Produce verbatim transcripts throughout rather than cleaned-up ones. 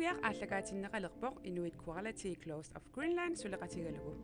Piaq aallakaatinneqalerpoq Inuit Quality Clothes of Greenland suleqatigalugu.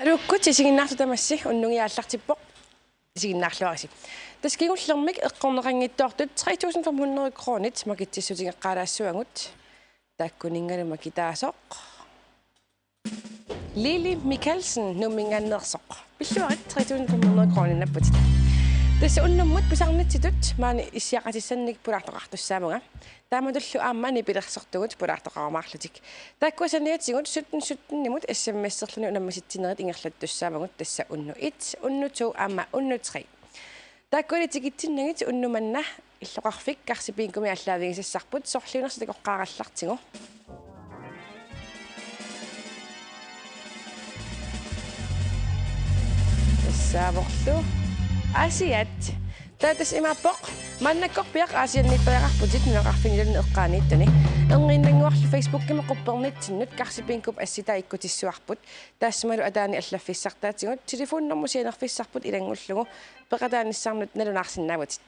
Aluukkut, isiginnaartut tamassi, unnuk aallartippoq. Isiginnaarluarisi. Tassa kingullermik eqqorneqanngitsoortut tre tusind fem hundrede kronit makitsissutigeqqaalaassavagut. Taakkuninngalu makitaasoq Lili Mikkelsen Nuumminngaanneersoq. Pilluarit, tre tusind fem hundrede kroninapputit. Tassa unnummut pisarnitsitut maani issiaqatissannik pulaartoqartussaamunga. Taamatullu aamma nipilersortugut pulaartoqarumaarlutik. Taakkua saniatigut sytten syttenimut S M S-erluni unammisitsinerit ingerlattussaavagut, tassa unnuk et, unnuk to aamma unnuk tre. Taakkuali tikitsinnagit unnuk manna illoqarfik Karsip Bingomik aallaavigisassarput, sorliunersoq takoqqaarallartigu. Tassaavorlu Aasiaat. Taava tassa imaappoq: Maannakkorpiaq Aasianniittariaqarputit nunaqarfinni iluani eqqaaniittuni. Erniinnannguarlu Facebookimi quppernitsinnut Karsip Bingop assitaa ikkutissuarput. Taassumalu ataani allaffissartaatigut, telefonnummeri sianerfissarput ilanngullugu peqataanissannut nalunaarsinnaavutit.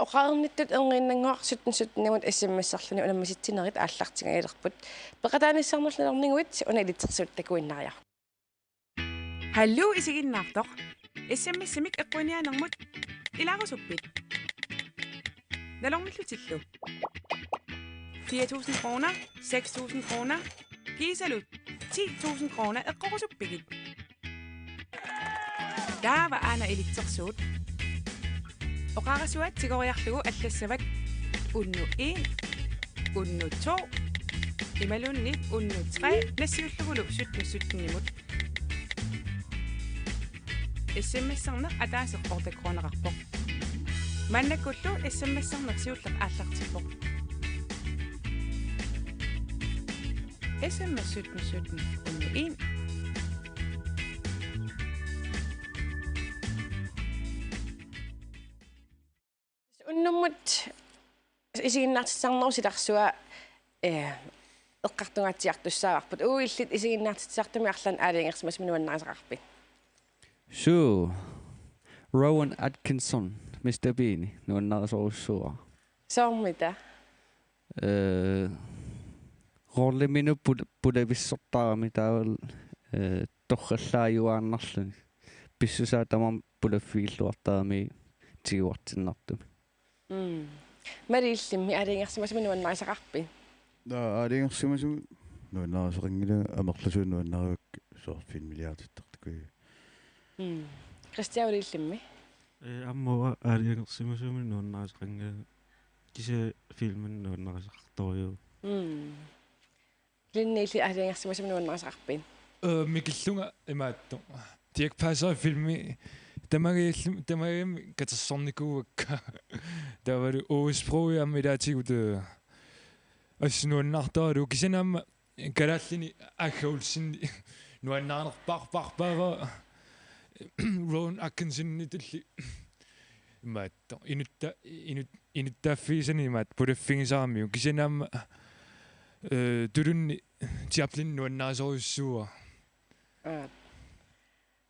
Oqareernittut erniinnannguaq sytten syttenimut S M S-erluni unammisitsinerit aallartingajalerput. Peqataanissannullu nalorniguit una ilitsersuut takuinnariaruk. Hallo isiginnaartoq. S M S-imik eqquiniaanermut ilaarusuppit? Nalornillutillu. Fire tusind kroner, seks tusind kroner, kiisalu ti tusind kroner eqqorusuppigit? Taava aana ilitsersuut. Oqarasuaat tigoriarlugu allassavat unnuk en, unnuk to, imaluunniit unnuk tre nassiullugulu sytten syttenimut. S M S-erneq ataaseq otte kroneqarpoq. Maannakkullu S M S-erneq siulleq aallartippoq. S M S sytten sytten unnuk en. Unnummut isiginnaartitsisarnerup silarsua, eh, eqqartungaatsiartussaavarput. Uagut illit isiginnaartitsisartumik arlaannik aalajangersimasumik nuannarisaqarpit? Suu, Rowan Atkinson, mister Bean, nuannarisorujussuuara. Soormita? Eh, rolliminut pul-, pulavissortarami taavalu, eh, torrallaajuaannarluni. Pissusaat tamarmik pulaffigilluartarami tiguartinnartumi. Mm. Malik, illimmi aalajangersimasumik nuannarisaqarpit? Naa, aalajangersimasumik nuannarisaqanngilanga, amerlasuut nuannarivakka soorlu filmiliartittartukuju. Mm. Christian, illimmi? Ee, aamma uanga aalajangersimasumik nuannarisaqanngilanga. Kisianni filmimik nuannarisaqartorujuuvoq. Mm. Linni, illit aalajangersimasumik nuannarisaqarpit? Ee, mikillunga imaattoq. Dirch Passer filmi tamagiallu-, tamagami katersornikuuakka. Taavalu Ove Sprogøe aamma ilaatigut, ee, assut nuannaartaralugu, kisianni aamma kalaallinik Aagga Olsen nuannarinerpaarpaarpaavara. Rowan Atkinsonitulli imaattoq inutta-, inut-, inuttaaffigisani imaattoq pulaffigisaramiuk, kisianni aamma, ee, tulunni Chaplin nuannarisorujussuuara. Aap.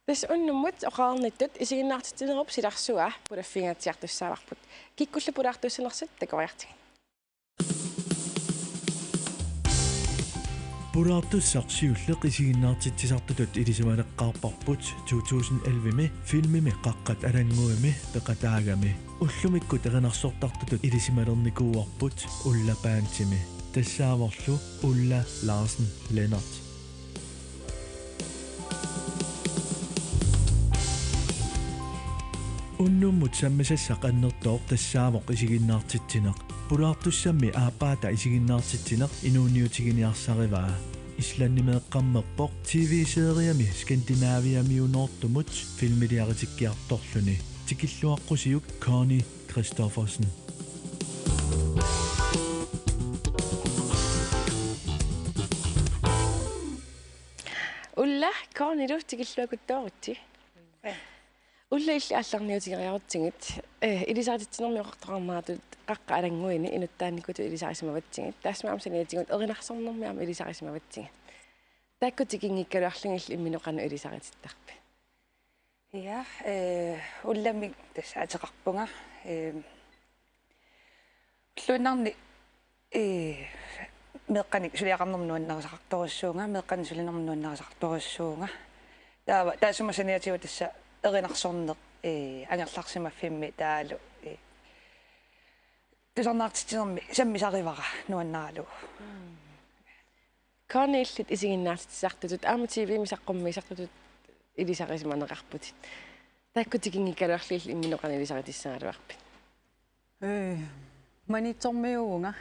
Tassa unnummut oqarnittut isiginnaartitsinerup silarsua pulaffigingaatsiartussaavarput. Kikkullu pulaartuussanersut takoriartigit. Pulaartussaq siulleq isiginnaartitsisartutut ilisimaleqqaarparput to tusind elleve-mi filmimi Qaqqat Alannguimi peqataagami. Ullumikkut erinarsortartutut ilisimalernikuuarput Ulla Bandimi. Tassaavorlu Ulla Larsen Lennert. Unnummut sammisassaq annertooq tassaavoq isiginnaartitsineq. Pulaartussammi aappaata isiginnaartitsineq inuuniutiginiarsarivaa. Islandimeeqqammerpoq T V-seriemi Skandinaviamiunoortumut filmiliaritikkiartorluni. Tikilluaqqusiuk Connie Christoffersen. Ulla, Connielu tikilluakuttooritsi. Ulla, illit aallarniutigeriarutsigit, eh, ilisarititsinermi oqartoqarneratut Qaqqat Alannguini inuttaannikutut ilisarisimavatsigit. Taassuma aamma saniatigut erinarsornermi aamma ilisarisimavatsigit. Taakku tikinngikkaluarlugit illit imminut qanoq ilisaritittarpit? Ja, eh, Ullamik tassa ateqarpunga. Eh, ulluinnarni, eh, meeqqanik suliaqarnermut nuannarisaqartorujussuuvunga, meeqqanik sulinermut nuannarisaqartorujussuuvunga. Taava, taassuma saniatigut tassa erinarsorneq, eh, angerlarsimaffimmi taavalu, eh, tusarnaartitsinermi sammisarivara nuannaralugu. Connie, illit isiginnaartitsisartutut aamma T V-mi saqqummiisartutut ilisarisimaneqarputit. Taakku tikinngikkaluarlugit illit imminut qanoq ilisaritissagaluarpit? Ee, Maniitsormiuuvunga.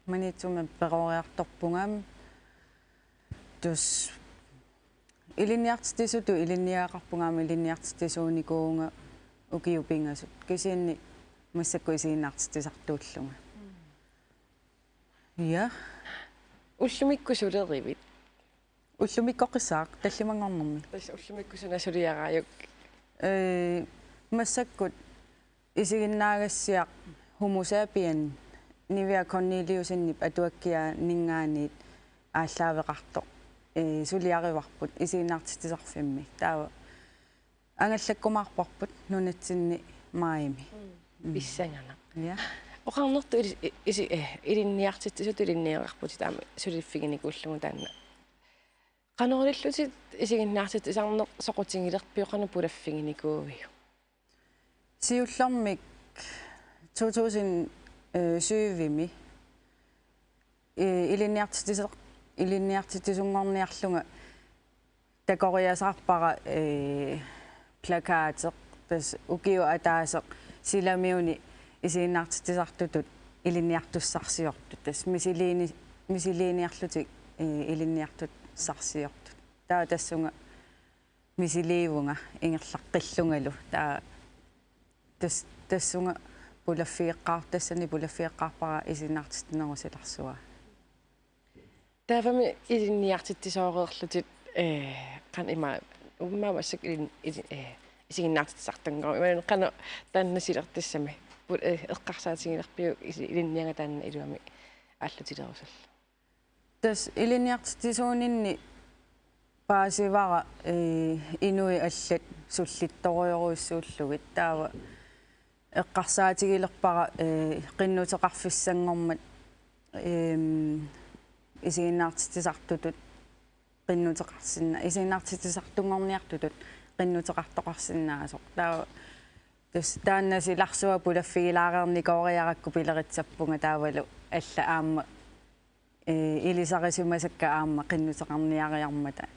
Maniitsumi peroriartorpunga. Tassa ilinniartitsisutut ilinniagaqarpunga aamma ilinniartitsisuunikuuvunga ukiut pingasut. Kisianni massakkut isiginnaartitsisartuullunga. Ja. Ullumikkut sulerivit? Ullumikkoqqissaaq, tallimanngornermi. Tassa ullumikkut suna suliaraajuk? Ee, massakkut isiginnaagassiaq Homo sapien Nivea Corneliussenip atuakkianinngaanniit aallaaveqartoq, ee, suliarivarput isiginnaartitsisarfimmi. Taava angallakkumaarparput nunatsinni maajimi. Mm. Mm. Pissanganaq. Ja. Oqarnertut ili-, i-, isi-, eh, ilinniartitsisutut ilinniagaqarputit aamma suliffiginikuullugu taanna. Qanoq ilillutit isiginnaartitsisarneq soqutigilerpiuk, qanoq pulaffiginikuuiuk? Siullermik to tusind syv-imi, eh, ilinniartitsisoq-, ilinniartitsisunngorniarlunga takoriasaarpara, ee, plakateq, tassa ukiup ataaseq silamiuni isiginnaartitsisartutut ilinniartussarsiortut. Tassa misiliini-, misiliiniarlutik, ee, ilinniartussarsiortut. Taava tassunga misiliivunga ingerlaqqillungalu. Taava tas-, tassunga pulaffigeqqaar-, tassani pulaffigeqqaarpara isiginnaartitsinerup silarsua. Taavami ilinniartitsisooreerlutit, eh, qanoq ima, immaqa massakkut ilin-, ilin-, eh, isiginnaartitsisartunngorami. Imaluunniit qanoq taanna silertussami, pu-, eh, eqqarsaatigilerpiuk isi-, ilinniagaq taanna iluamik aallutilerusullugu? Tassa ilinniartitsisuuninni paasivara, eh, inuit allat sullittorujorujussuullugit. Taava eqqarsaatigilerpara, ee, qinnuteqarfissanngormat, eem, isiginnaartitsisartutut qinnuteqarsinna-, isiginnaartitsisartunngorniartutut qinnuteqartoqarsinnaasoq. Taava tassa taanna silarsua pulaffigilaareernikooriarakku pileritsappunga taavalu allat aamma ee, ilisarisimasakka aamma qinnuteqarniariarmata.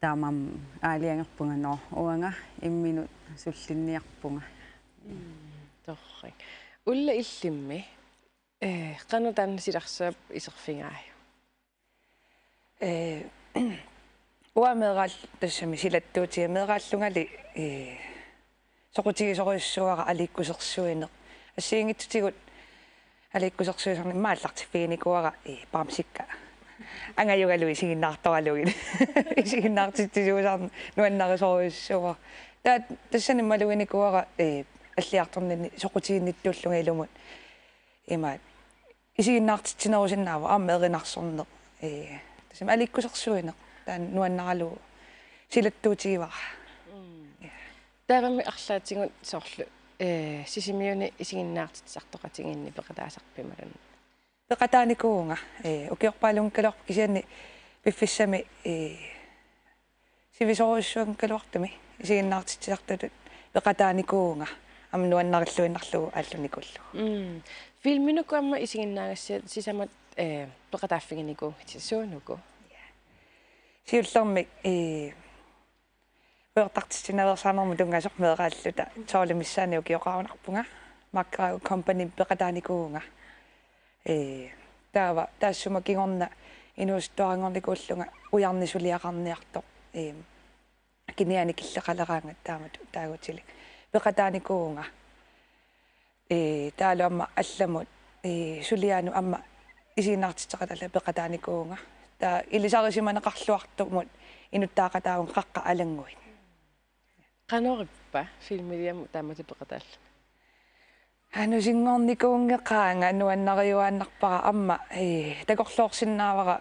Taamaammat aalajangerpunga, nå, uanga imminut sullinniarpunga. Mm, torrak. Ulla, illimmi, ee, qanoq taanna silarsuap iserfigaajuk? Ee, uanga meeraal-, tassami silattuutiga meeraallungali, ee, soqutigisorujussuuara aliikkusersuineq. Assigiinngitsutigut aliikkusersuisarneq immaqa aallartiffiginikuuara, ee, bamsikka angajugaluit isiginnaartoralugit. Isiginnaartitsisuusarneq nuannarisorujussuuara. Taava tassani maluginikuuara, ee, alliartorninni soqutiginnittuullunga ilumut. Ima isiginnaartitsinerusinnaavoq aamma erinarsorneq, ee, Tassami aliikkusersuineq taanna nuannaralugu silattuutigivara. Taavami arlaatigut soorlu, eh, Sisimiuni isiginnaartitsisartoqatigiinni peqataasarpit imaluunniit? Peqataanikuuvunga, eh, ukiorpaalunngikkaluarpoq kisianni piffissami, eh, sivisoorujussuanngikkaluartumi isiginnaartitsisartutut peqataanikuuvunga aamma nuannarilluinnarlugu aallunikuullugu. Mm. Filminuku aamma isiginnaagassiat sisamat, eh, peqataaffiginikuugakkit suunuku? Siullermik, eh, ujartartitsinaveersaanermut tunngasoq meeraalluta tolv missaani ukioqarunarpunga Makkeragu Company peqataanikuuvunga. Ee, taava taassuma kingorna inuusuttuaranngornikuullunga ujarneq suliaqarniartoq. Ee, kiniani killeqaleraangat taamatut taagutilik peqataanikuuvunga. Ee, taavalu aamma allamut, ee, suliaanut aamma isiginnaartitseqataallunga peqataanikuuvunga. Taava ilisarisimaneqarluartumut inuttaaqataavunga Qaqqat Alannguit. Qanorippa filmiliamut taamatut peqataallunga? Anusinngornikuunngeqaanga, nuannariuaannarpara aamma, ee, takorloorsinnaavara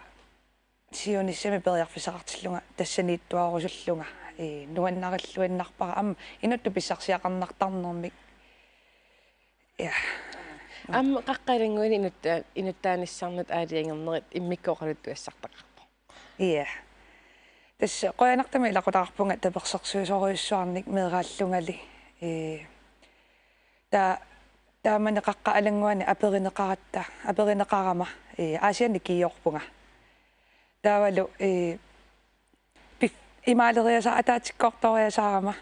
siunissami periarfissaqartillunga tassaniittuarusullunga, ee, nuannarilluinnarpara aamma inuttut pissarsiaqarnartarnermik. Ja. Aamma Qaqqat Alannguini inutta-, inuttaanissannut aalajangernerit immikkut oqaluttuassartaqarpoq. Ja. Tassa qujanartumik ilaqutaqarpunga tapersersuisorujussuarnik meeraallungali. Ee, taa-, taamani Qaqqat Alannguani aperineqaratta, aperineqarama, ee, Aasianni kiiorpunga. Taavalu, ee, pif-, imaaleriasa-, ataatsikkoortoriasaarama.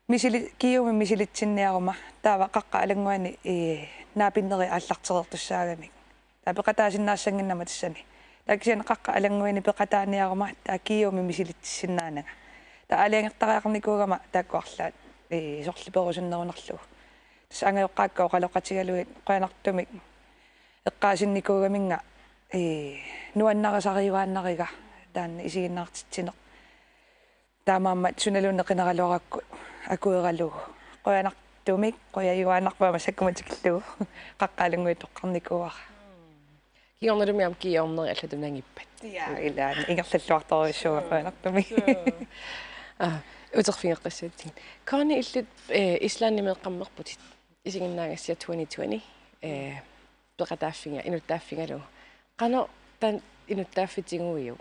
Misili-, Kiiumi misilitsinniaruma, taava Qaqqat Alannguani, ee, naapinnerit aallartereertussaagamik. Taava peqataasinnaassannginnama tassani. Taava kisianni Qaqqat Alannguini peqataaniaruma, taava Kiiumi misilitsissinnaananga. Taava aalajangertariaqarnikuugama taakku arlaat, ee, sorleq perusunnerunarlugu. Tassa angajoqqaakka oqaloqatigalugit qujanartumik eqqaasinnikuugaminnga, ee, nuannarisariuaannariga taanna isiginnaartitsineq. Taamaammat sunaluunniit qineraluarakku akueralugu. Qujanartumik, qujajuaannarpara massakkut tikillugu. Qaqqat Alannguit toqqarnikuuara. Kingornalumi aamma kiiornerit allatut nangippata. Ja, ilaa, ingerlalluartorujussuuvoq qujanartumik. Aa, uterfigeqqissaartigit. Connie, illit, eh, Islandimeeqqammerputit. Isiginnaagassiat twenty twenty, eh, peqataaffiga-, inuttaaffigalugu. Qanoq taanna inuttaaffik tiguiuk?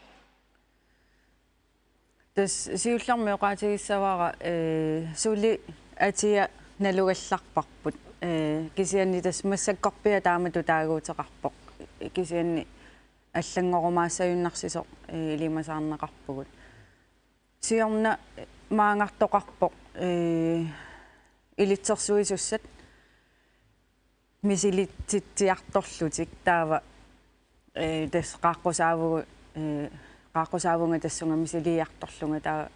Tassa siullermik oqaatigissavara, ee, suli atia nalugallarparput. Ee, kisianni tassa massakkorpiaq taamatut taaguuteqarpoq. Kisianni allanngorumaassajunnaarsisoq, ee, ilimasaarneqarpugut. Siorna maangartoqarpoq, ee, ilitsersuisussat misilitsitsiartorlutik taava, ee, tassa qaaqqusaavugu-, ee, qaaqqusaavunga tassunga misiliiartorlunga taava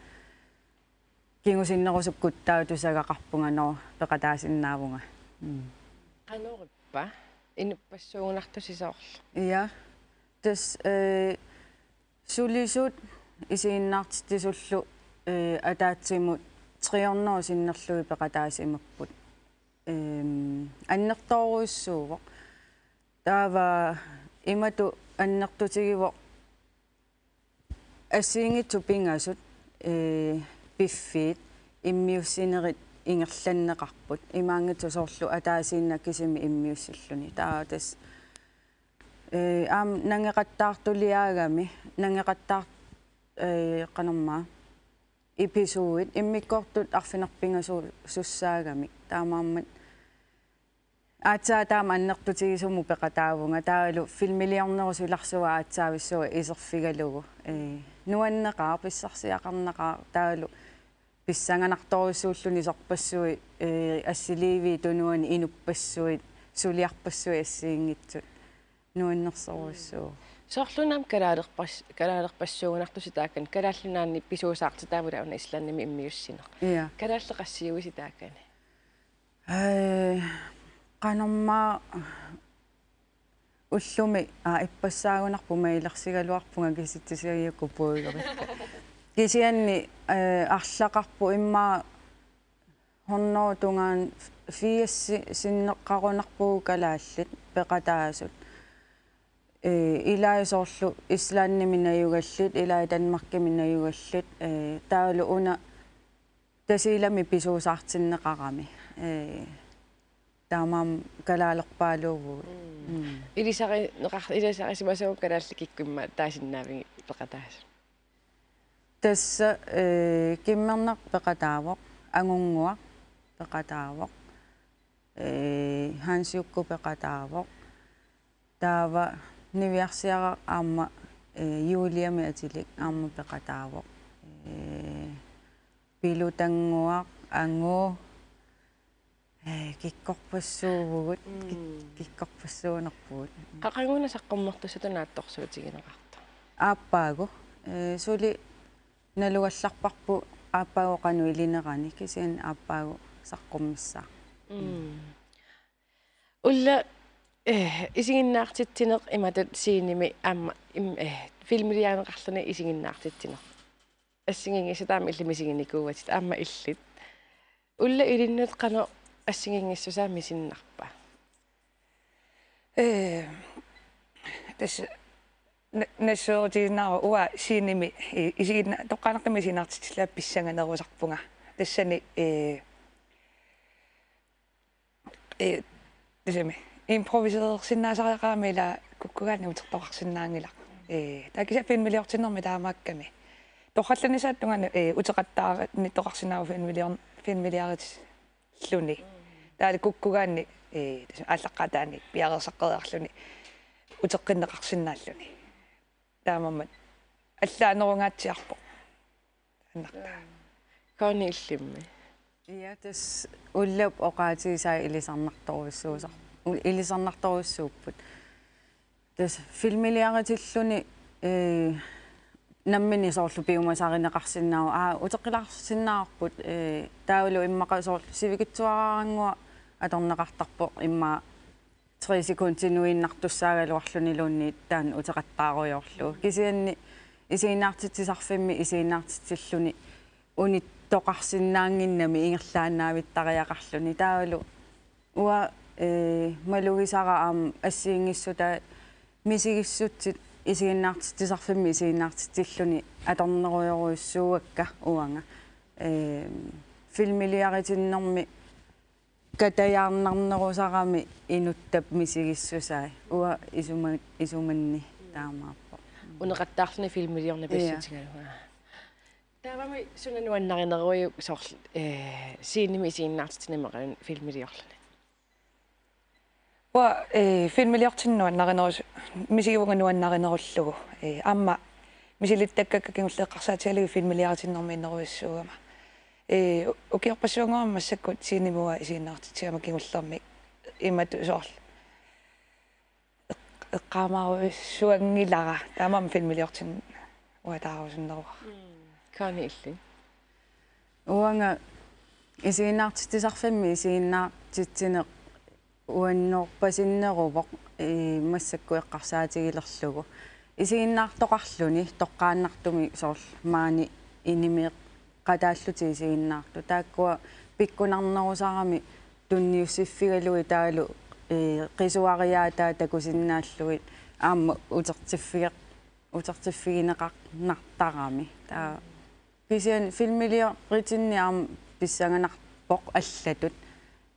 kingusinnerusukkut taava tusagaqarpunga, nå, peqataasinnaavunga. Mm. Qanorippa? Inuppassuugunartusi soorlu? Ja. Tassa, ee, sulisut isiginnaartitsisullu, ee, ataatsimut tre hundrede sinnerlugit peqataasimapput. Ehm, annertoorujussuuvoq. Taava imatut annertutigivoq assigiinngitsut pingasut, ee, piffiit immiussinerit ingerlanneqarput. Imaanngitsoq soorlu ataasiinnaq kisimi immiussilluni. Taava tassa, ee, aamma nangeqattaartuliaagami, nangeqattaart-, ee, qanormaa, episodit immikkoortut arfineq-pingasu-, sussaagamik. Taamaammat aatsaat taama annertutigisumut peqataavunga, taavalu filmiliornerup silarsuaa aatsaavissuaq iserfigalugu. Ee, nuanneqaaq, pissarsiaqarnaqaaq, taavalu pissanganartorujussuulluni sorpassuit, ee, assiliivii tunuani inuppassuit, suliarpassuit assigiinngitsut. Nuannersorujussuuvoq. Soorlu una aamma kalaalerpas-, kalaalerpassuugunartusi taakani, Kalaallit Nunaanni pisuusaartitaavoq una Islandimi immiussineq. Ja. Kalaallit qassiuisi taakani? Ee, qanormaa ullumi, aa, ippassaagunarpoq, mailersigaluarpunga kisitsisagiukku puigorikka. Kisianni, ee, arlaqarpoq immaqa hundrede tungaanut firs sinneqqarunarpugut kalaallit peqataasut. Ee, ilai soorlu Islandimi najugallit, ilai Danmarkimi najugallit, ee, taavalu una Tasiilami pisuusaartinneqarami. Ee, taamaammat kalaalerpaaluuvugut. Mm. Mm. Ilisari-, neqar-, ilisarisimasavit kalaallit kikkut immaqa taasinnaavigit peqataasut? Tassa, ee, Kimmerneq peqataavoq, Angunnguaq peqataavoq, ee, Hans Jukku peqataavoq. Taava niviarsiaraq aamma, ee, Juliami atilik aamma peqataavoq. Ee, Pilutannguaq, Angu, ee, kikkorpassuuvugut, kik-, Mm. kikkorpassuunerpugut. Qaqugu una saqqummertussatut naatsorsuutigineqartoq? Aappaagu. Ee, suli nalugallarparput aappaagu qanoq ilinerani, kisianni aappaagu saqqummissaaq. Mm. Ulla, eh, isiginnaartitsineq imatut scenemi aamma im-, eh, filmiliarineqarluni isiginnaartitsineq. Assigiinngissutaat aamma illit misiginikuuatit aamma illit. Ulla ilinnut qanoq assigiinngissusaa misinnarpa? Ee, tassa na-, nassuerutiginnaarpara uanga scenemi i-, isiginna-, toqqaannartumik isiginnaartitsillunga pissanganerusarpunga. Tassani, ee, ee, tassami improviserersinnaasariaqarami ila kukkugaanni utertoqarsinnaanngilaq. Ee, taava kisianni filmiliortinnermi taamaakkami. Torrallanissaatungaani, ee, uteqattaarnittoqarsinnaavoq filmilior-, filmiliaritilluni. Taavalu kukkugaanni, ee, tassami aallaqqaataani piareersaqqeriarluni uteqqinneqarsinnaalluni. Taamaammat allaanerungaatsiarpoq. Annartaa. Connie illimmi. Ja, tassa Ullap oqaatigisai ilisarnartorujussuusar-, u-, ilisarnartorujussuupput. Tassa filmiliaritilluni, ee, nammineq soorlu piumasarineqarsinnaavoq, aa, uteqqilaarsinnaavarput, ee, taavalu immaqa soorlu sivikitsuaraannguaq atorneqartarpoq immaqa tre sekundinuinnartussaagaluarluniluunniit taanna uteqattaarujoorlugu. Kisianni isiginnaartitsisarfimmi isiginnaartitsilluni unittoqarsinnaannginnami ingerlaannaavittariaqarluni. Taavalu uanga, ee, malugisara aamma assigiinngissutaat misigissutsit isiginnaartitsisarfimmi isiginnaartitsilluni atornerujorujussuuakka uanga. Ee, filmiliaritinnermi katajaarnarnerusarami inuttap misigissusai. Uanga isuma-, isumanni taamaappoq. Uneqattaarluni filmiliorneq. Ja. Pissutigalugu. Taavami suna nuannarineruiuk soorlu, eh, scenemi isiginnaartitsineq imaluunniit filmiliorluni? Uanga, eh, filmiliortinneq nuannarinerus-, misigivunga nuannarinerullugu. Eh, aamma misilittakkakka kingulleq eqqarsaatigalugit filmiliaritinnermi innerujussuugama. Ee, u-, ukiorpassuannguamik massakkut scenemi uanga isiginnaartitsigama kingullermi imatut soorlu eq-, eqqaamaarujussuanngilara, taamaammat filmiliortinneq uanga taarusunneruara. Mm. Connie illit? Uanga isiginnaartitsisarfimmi isiginnaartitsineq uannoorpasinneruvoq, ee, massakkut eqqarsaatigilerlugu. Isiginnaartoqarluni toqqaannartumik soorlu maani inimiiqqataallutik isiginnaartut. Taakkua pikkunarnerusarami tunniussiffigalugit taavalu, ee, qisuariaataa takusinnaallugit aamma utertiffigeq-, utertiffigineqarnartarami. Taava kisianni filmilioritinni aamma pissanganarpoq allatut.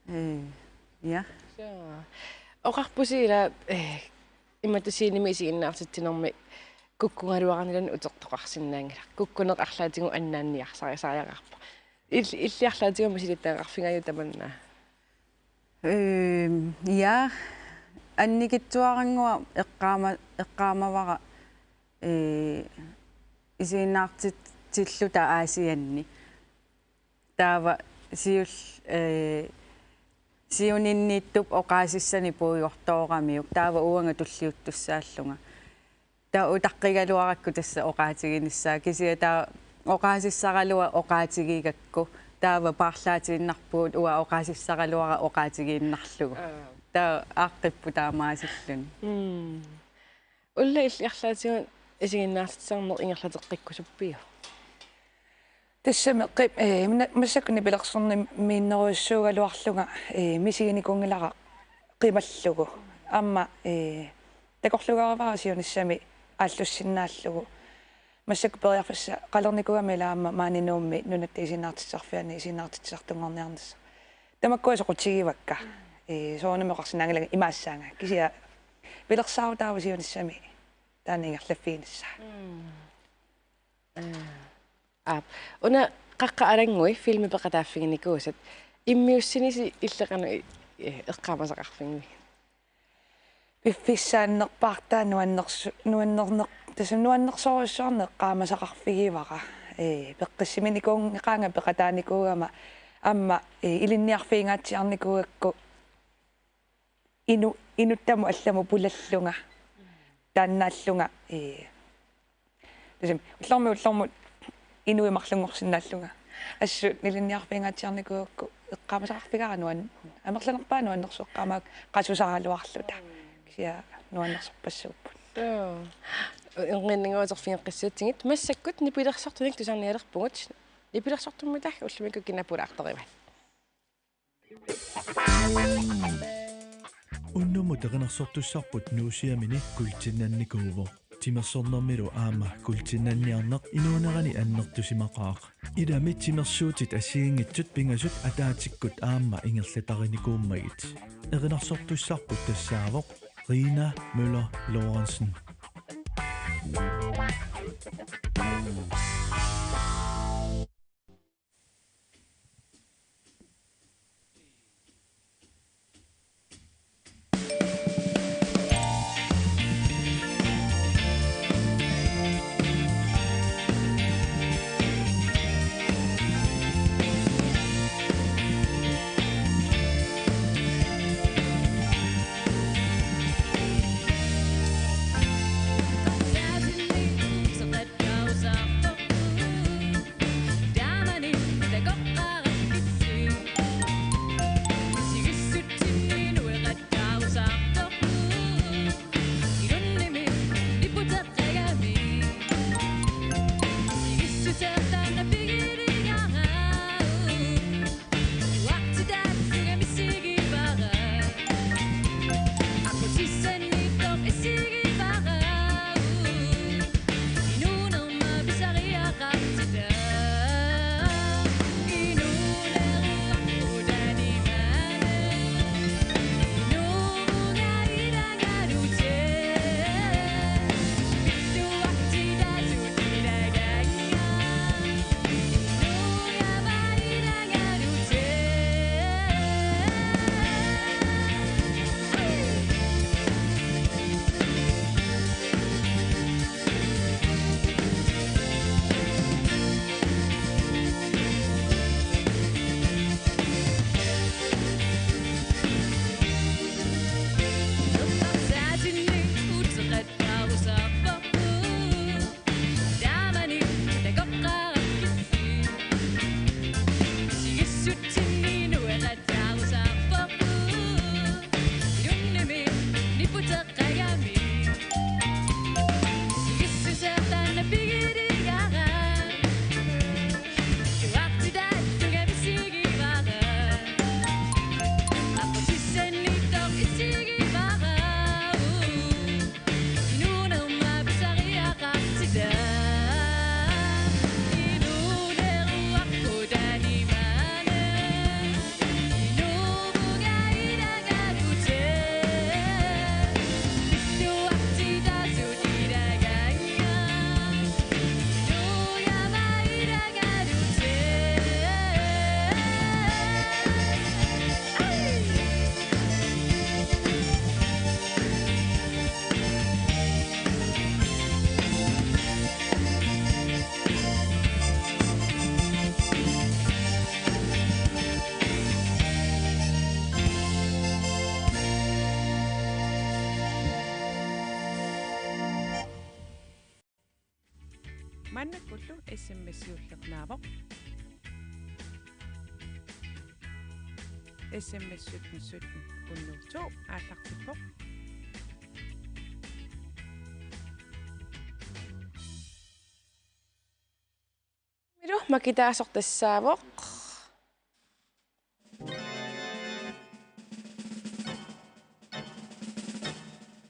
Ee, ja. Suu. Oqarpusi ila, eh, imatut scenemi isiginnaartitsinermi kukkugaluaraniluunniit utertoqarsinnaanngilaq. Kukkuneq arlaatigut annaanniarsarisariaqarpoq. Il-, illit arlaatigut misilittagaqarfigaarpit tamanna? Ehm, ja. Annikitsuarannguaq eqqaama-, eqqaamavara, eh, isiginnaartitsilluta Aasianni. Taava siul-, ee, siuninniittup oqaasissanik puigortooramiuk. Taava uanga tulliuttussaallunga. Taava utaqqigaluarakku tassa oqaatiginissaa. Kisianni taava oqaasissaraluaq oqaatigigakku. Taava paarlaatiinnarpugut uanga oqaasissaraluara oqaatigiinnarlugu. Aa. Taava aaqqipput taamaasilluni. Mm. Ulla, illit arlaatigut isiginnaartitsisarneq ingerlateqqikkusuppiuk? Tassami qi-, eh, minna-, massakkut nipilersornimmiinnerujussuugaluarlunga, eh, misiginikuunngilara qimallugu. Aamma, eh, Takorluugaluarpara siunissami aallussinnaallugu. Massakkut periarfissaqalernikuugama ilaa aamma maani Nuummi Nunatta Isiginnaartitsisarfiani isiginnaartitsisartunngorniarnissaq. Tamakkua soqutigivakka. Ee, soorunami oqarsinnaanngilanga imaassaanga. Kisianni pilersaarutaavoq siunissami taanna ingerlaffiginissaa. Mm. Aap. Una Qaqqat Alanngui filmi peqataaffiginikuusat immiussinisi illit qanoq i-, i-, eqqaamasaqarfigivigit? Piffissaannerpaartaa nuannersu-, nuannerneq-, tassami nuannersorujussuarnik eqqaamasaqarfigivara. Ee, peqqissiminikuunngeqaanga peqataanikuugama aamma, ee, ilinniarfigingaatsiarnikuugakku inu-, inuttamut allamut pulallunga. Taannaallunga, ee, tassami ullormi ullormut inuit marlunngorsinnaallunga. Assut ilinniarfigingaatsiarnikuugakku eqqaamasaqarfigaara nuan-, amerlanerpaaq nuannersuut eqqaamaakka qasusaraluarluta. Kisianni nuannersorpassuupput. Joo. Erniinnannguaq uterfigeqqissaatsigit massakkut nipilersortunik tusarnialerpugut. Nipilersortummi taakku ullumikkut kina pulaartorivat. Unnummut erinarsortussarput Nuussiamini kuultinnannikuuvoq. Timersornermilu aamma kuultinnanniarneq inuunerani annertusimaqaaq. Ilami timersuutit assigiinngitsut pingasut ataatsikkut aamma ingerlatarinikuummagit. Erinarsortussarput tassaavoq Rina Møller Lorentzen. Maannakkullu S M S-iulleq naavoq. S M S sytten sytten hundrede og to aallartippoq. Milu makitaasoq tassaavoq.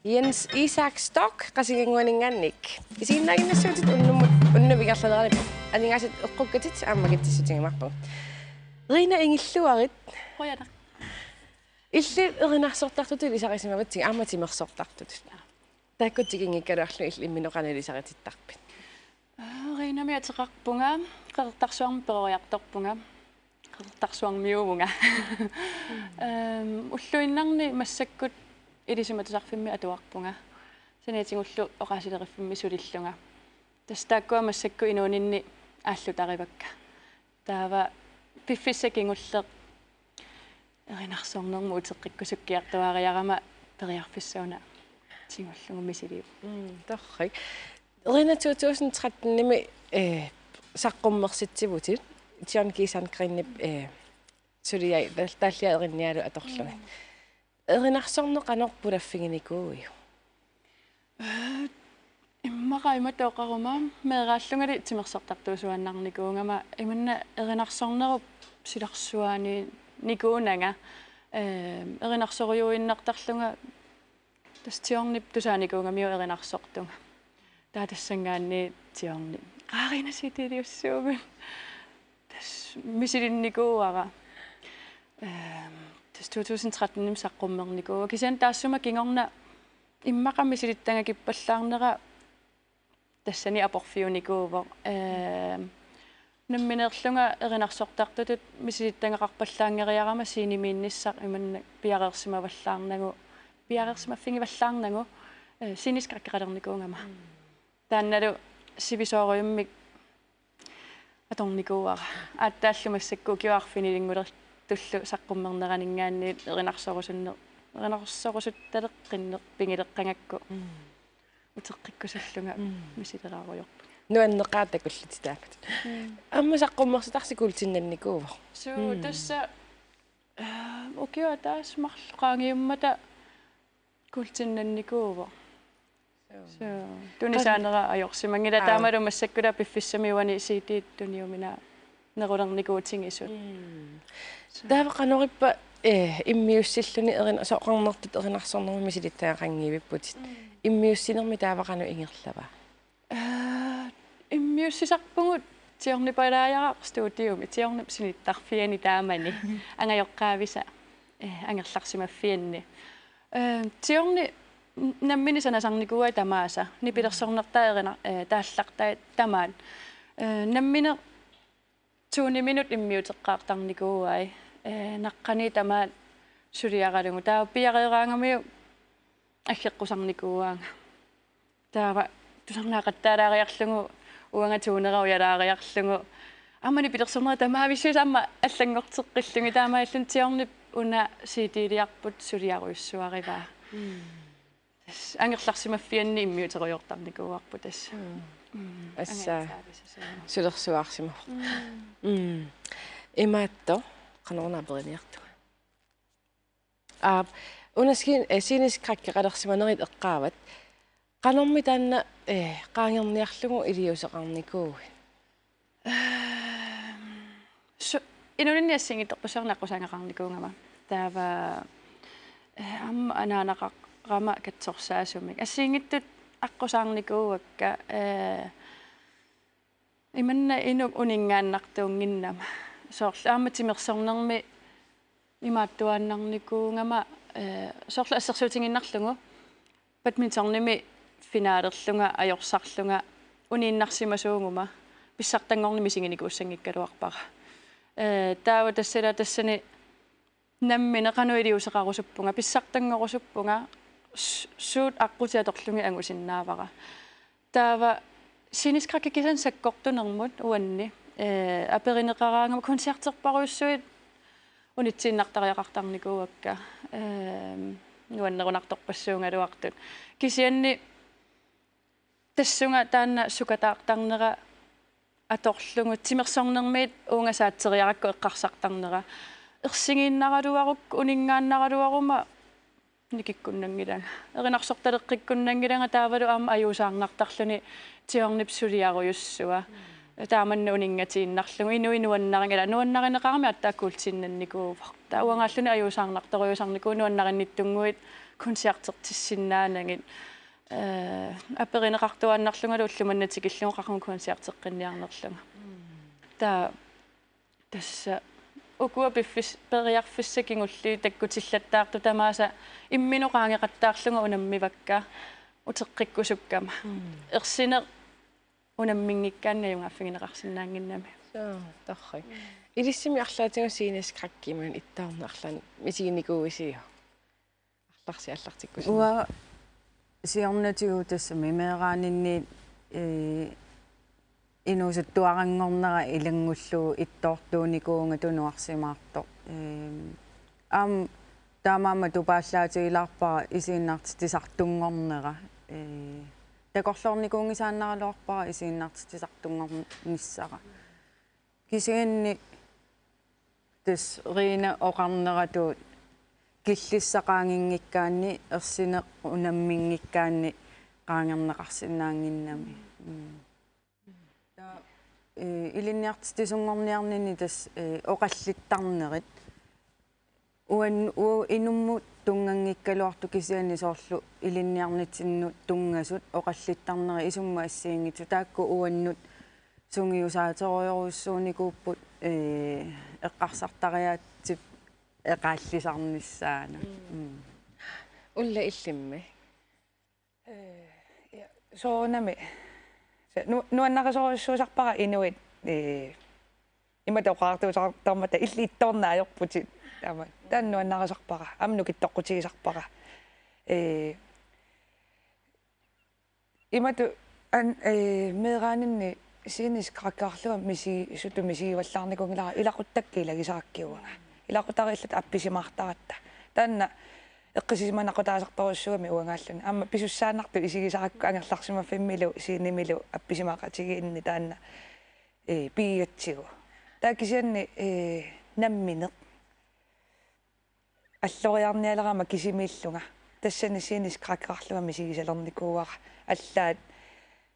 Jens Isak Stock, Qasigiannguaninngaanniit. Isiginnaaginnassuutit unnummut, unnuk ingerlalerallarpoq. Aningaasat eqqukkatit aamma akitsissutigiumaarpagut. Rina, ingilluarit. Qujanaq. Illit erinarsortartutut ilisarisimavatsigit aamma timersortartutut. Taakku tikinngikkaluarlugit illit imminut qanoq ilisaritittarpit? Aa, Rinamik ateqarpunga, Qeqertarsuarmi peroriartorpunga, Qeqertarsuarmiuuvunga. Ehm, ulluinnarni massakkut Ilisimatusarfimmi atuarpunga. Saniatigullu Oqaasileriffimmi sulillunga. Tassa taakkua massakkut inuuninni aallutarivakka. Taava piffissaq kingulleq erinarsornermut uteqqikkusukkiartuaariarama periarfissaq una tigullugu misiliivoq. Mm, torrak. Rina, to tusind tretten-imi, eh, saqqummersitsivutit, John G. Sandgreenip, eh, suliai-, tal-, taalliai erinnialu atorlugit. Mm. Erinarsorneq qanoq pulaffiginikuuiuk? Ee, immaqa imatut oqaruma, meeraallungali timersortartuusuaannarnikuugama, imanna erinarsornerup silarsuaaniinnikuunanga, ee, erinarsorujuinnartarlunga, tassa Tiornip tusaanikuugamiuk erinarsortunga. Taava tassanngaanniit Tiorni: "Qaa, Rina, C D-liussuugut." Tassa misilinnikuuara. Ehm, tassa to tusind tretten-imi saqqummernikuuara. Kisianni taassuma kingorna immaqa misilittagakippallaarnera tassani aporfiunikuuvoq. Ehm, nammineerlunga erinarsortartutut misilittagaqarpallaanngeriarama scenemiinnissaq imannak piareersimavallaarnagu, piareersimaffigivallaarnagu, eh, scenisk rækkeqalernikuugama. Taannalu sivisoorujummik atornikuuara. Aatsaallu massakkut ukiut arfinilinngulertullu saqqummerneraninngaanniit erinarsorusunneq, erinarsorusuttaleqqinneq pigileqqagakku. Mm. Uteqqikkusullunga. Mm. Misileraarujorpunga. Nuanneqaaq takullutit taamatut. Mm. Aamma saqqummersitarsi kuultinnannikuuvoq. Suu, mm, tassa, eh, ukiut ataaseq marluk qaangiummata kuultinnannikuuvoq. Suu. Suu. Tunisaanera ajorsimanngilaq. Aa. Taamalu massakkut piffissami uani C D-t tuniuminaanerulernikuutigisut. Mm. Suu. Taava qanorippa, eh, immiussilluni erin-, soqarnertut erinarsornermut misilittagaqanngivipput. Mm. Immiussinermi taava qanoq ingerlava? Ee, immiussisarpugut Tiornipalaajaraq studiumi, Tiornip sinittarfiani taamani, angajoqqaavisa, ee, angerlarsimaffianni. Ee, Tiorni n-, nammineq sanasarnikuuai tamaasa, nipilersornertai erina-, ee, taallartai tamaat. Ee, nammineq tuuniminut immiuteqqaartarnikuuai, ee, naqqaniit tamaat suliaralugu. Taava piareeraangamiuk aggeqqusarnikuuaanga. Taava tusarnaaqattaalaariarlugu, uanga tuunera ujalaariarlugu. Aamma nipilersornerit tamaavissuisa aamma allanngorteqqillugit, taamaalilluni Tiornip una C D-liarput suliarujussuarivaa. Mm. Tassa angerlarsimaffianni immiuterujoortarnikuuarput tassa. Mm. Mm. Assa. Angajoqqaavisa suu. Sulersuaarsimavoq. Mm. Mm. Imaattoq, qanoruna aperiniartunga. Aap, una scen-, eh, scenisk rækkeqalersimanerit eqqaavat. Qanormi taanna, eh, qaangerniarlugu iliuuseqarnikuuit? Ehm, su-, inuuninni assigiinngitsorpassuarnik aqqusaagaqarnikuugama. Taava, eh, aamma anaanaqarama katsorsaasumik. Assigiinngitsut aqqusaarnikuuakka, eh, imanna inuk uninngaannartuunnginnama. Soorlu aamma timersornermi imaattuaannarnikuugama, eh, soorlu assersuutigiinnarlugu badmintonimi finalerlunga ajorsarlunga uniinnarsimasuuguma pissartanngorneq misiginikuussanngikkaluarpara. Eh, taava tassa ila tassani nammineq qanoq iliuuseqarusuppunga, pissartanngorusuppunga, s-, suut aqqutit atorlugit angusinnaavara. Taava scenisk række kisianni sakkortunermut uanni, eh, aperineqaraangama koncerterparujussuit unitsiinnartariaqartarnikuuakka, eh, nuannerunartorpassuugaluartut. Kisianni tassunga taanna sukataartarnera atorlugu timersornermiit uunga saatseriarakku eqqarsartarnera. Ersigiinnaraluarukku uninngaannaraluaruma nikikkunnanngilanga. Erinarsortaleqqikkunnanngilanga taavalu aamma ajuusaarnartarluni Tiornip suliarujussua. Taamannak uninngatiinnarlugu inuit nuannarigit, ila nuannarineqarami aatsaat kuultiinnannikuuvoq. Taava uangaalluni ajuusaarnartorujussuarnikuuvoq nuannarinnittunnguit koncertertissinnaanagit. Eh, aperineqartuaannarlungalu ulloq manna tikillugu qaqugu koncerteqqinniarnerlunga. Taava tassa ukua piffis-, periarfissat kingulliit takkutillattaartut tamaasa imminut qaangeqattaarlunga unammivakka uteqqikkusukkama. Ersineq unamminngikkaanik ajugaaffigineqarsinnaannginnami. Soo, torrak. Ilissimi arlaatigut sceneskrækkimut ittoorneq arlaannik misiginikuuisiuk? Arlarsi aallartikkusunneq. Uanga siornatigut tassami meeraaninni, ee, inuusuttuaranngornera ilanngullugu ittoortuunikuuvunga tunuarsimaartoq. Ee, aamma taamaammat tupaallaatigilaarpara isiginnaartitsisartunngornera. Ee, takorloornikuunngisaannaraluarpara isiginnaartitsisartunngornissara. Kisianni tassa Rina oqarneratut killissaq qaanginngikkaanni ersineq unamminngikkaanni qaangerneqarsinnaannginnami. Mm. Taava, eh, ilinniartitsisunngorniarninni tassa, eh, oqallittarnerit. Uan-, u-, inummut tunnganngikkaluartut kisianni soorlu ilinniarnitsinnut tunngasut oqallittarnerit isummut assigiinngitsut taakku uannut sungiusaaterujorujussuunikuupput, eh, eqqarsartariaatsip eqaallisarnissaanut. Mm. Mm. Ulla illimmi? Eh, ja, soorunami. Se-, nu-, nuannarisorujussuusarpara inuit, eh, imatut oqaatigisartarmata illit ittoorneq ajorputit. Taama, taanna nuannarisarpara. Aamma nukittoqqutigisarpara. Eh, imatut an-, eh, meeraaninni sceneskrækkerlunga misi-, sutut misigivallaarnikuunngilara ilaquttakka ilagisarakkit uanga. Ilaqutariit illit appisimaartaratta. Taanna eqqissisimanaqutaasartorujussuugami uangaalluni. Aamma pisussaannartut isigisarakku angerlarsimaffimmilu scenemilu appisimaaqatigiinni taanna, eh, pigigatsigu. Taava kisianni, eh, nammineq alloriarnialerama kisimiillunga. Tassani sceneskrækkerlunga misigisalernikuuara. Allaat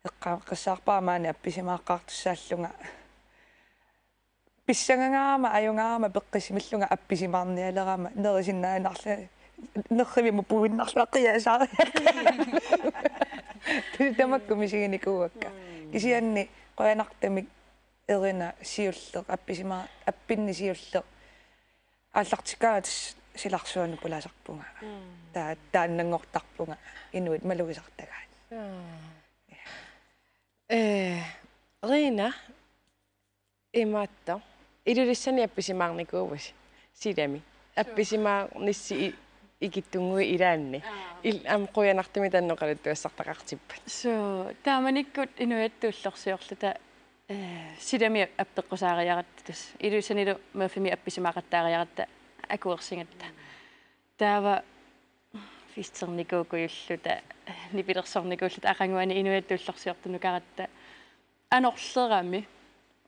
eqqaaqqissaarpara maani appisimaaqaartussaallunga. Pissangangaarama, ajugaarama peqqissimillunga appisimaarnialerama nerisinnaanarlunga nerrivimmi puinnarlunga qiasaar. Tamakku misiginikuuakka. Kisianni qujanartumik Erina siulleq, appisimaa-, appinni siulleq aallartikkaangat silarsuanut pulasarpunga. Mm. Ta-, taannanngortarpunga inuit malugisartagaat. Jaa. Eh, Rina, imaattoq. Ilulissani appisimaarnikuuvusi. Silami. Suu. Appisimaarnissi i-, ikittunnguit ilaanni. Aa. Il-, aamma qujanartumik taanna oqaluttuassartaqartippat. Suu, taamanikkut inuiattut ullorsiorluta, eh, silami appeqqusaariaratta tassa. Ilulissanilu Murphymi appisimaaqattaariaratta akuersigatta. Taava festernikuukkujulluta, nipilersornikuulluta aqaguani inuiattut ullorsiortunukaratta anorlerami,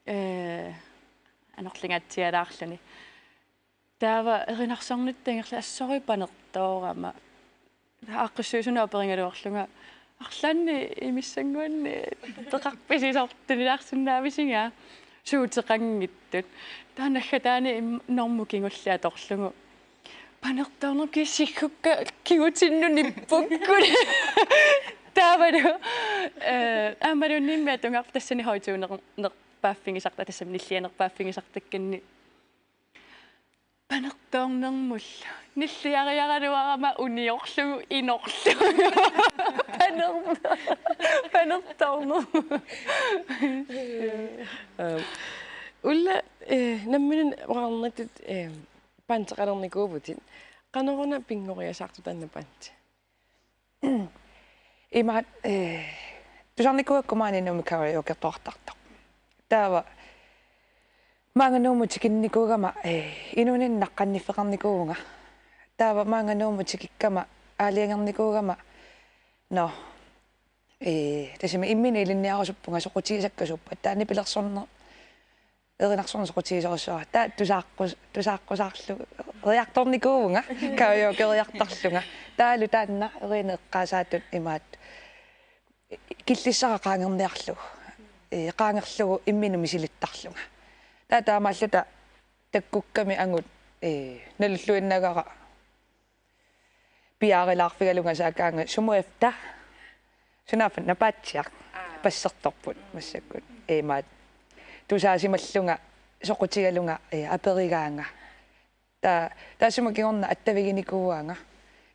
eh, anorlingaatsialaarluni. Taava erinarsornitta ingerla assorujuk panertoorama. Aaqqissuisunut aperigaluarlunga: Arlaannik imissannguanni peqarpisi soorlu tunilaarsinnaavisiga? Suuteqanngitsut. Taava naggataani im-, normut kingulleq atorlugu: Panertoornermi kisiggukka kigutinnut nippukkut. Taavalu, eh, aammaluunniimmi atugarput tassani højttoner-, nerpaaffigisarta-, tassami nillianerpaaffigisartakkanni. Panertoornermullu. Nilliariaraluarama uniorlugu inorlugu. Paner-, panertoornermut. Aam. Ulla, eh, nammineq oqarnittut, eh, bandeqalernikuuvutit. Qanoruna pinngoriasaartoq taanna bandi? Imaat, eh, tusarnikuugakku maani Nuummi karaokertuartartoq. Taava maanga Nuummut tikinnikuugama, eh, inuuninni naqqanniffeqarnikuuvunga. Taava maanga Nuummut tikikkama aalajangernikuugama, nå, eh, tassami imminut ilinniarusuppunga soqutigisakka suuppat. Taava nipilersorneq erinarsorneq soqutigisorujussuuara. Taava tusaaqqus-, tusaaqqusaarlugeriartornikuuvunga, karaokeriartarlunga. Taavalu taanna Erina eqqaasaatut imaattoq: Killissara qaangerniarlugu. ee, qaangerlugu imminut misilittarlunga. Taava taamaalluta takkukkami angut, ee, nalulluinnagara piaarilaarfigalunga saakkaanga sumut efter. Sunaaffa napaatsiaq. Aa. Passertorput massakkut. Imaat tusaasimallunga soqutigalunga, ee, aperigaanga. Taava taassuma kingorna attaviginikuuaanga.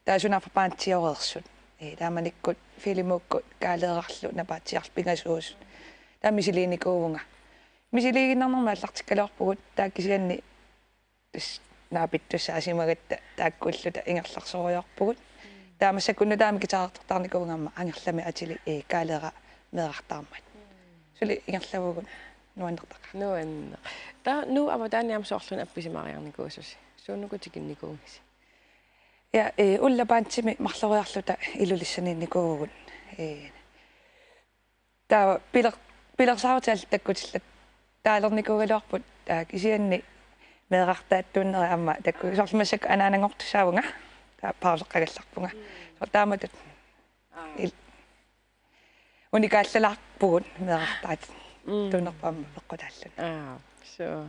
Taava sunaaffa bandioreersut. Ee, taamanikkut Filimukkut Kaaleerarlu napaatsiarlu pingasuusut. Taava misiliinikuuvunga. Misiliiginnarnermik aallartikkaluarpugut, taava kisianni tassa naapittussaasimagatta taakkuulluta ingerlasorujoorpugut. Taava massakkut nutaamik guitarertortarnikuuvunga aamma Angerlamik atilik, ee, Kaaleeraq meerartaarmat. Suli ingerlavugut nuannertaqaaq. Nuanneq. Taava Nuup avataani aamma soorluuna appisimaariarnikuususi. Suunuku tikinnikuuisi? Ja, ee, Ulla Bandimi marloriarluta Ilulissaniinnikuuvugut. Ee, taava piler-, pilersaarutit allat takkutillat taalernikuugaluarput, taava kisianni meerartaattuunneri aamma takku-, soorlu massakkut anaananngortussaavunga, taava pauseqqagallarpunga. Soorlu taamatut Aa. il-, unikaallalaarpugut meerartaat Mm. tunerpaamma peqqutaalluni. Aa, suu.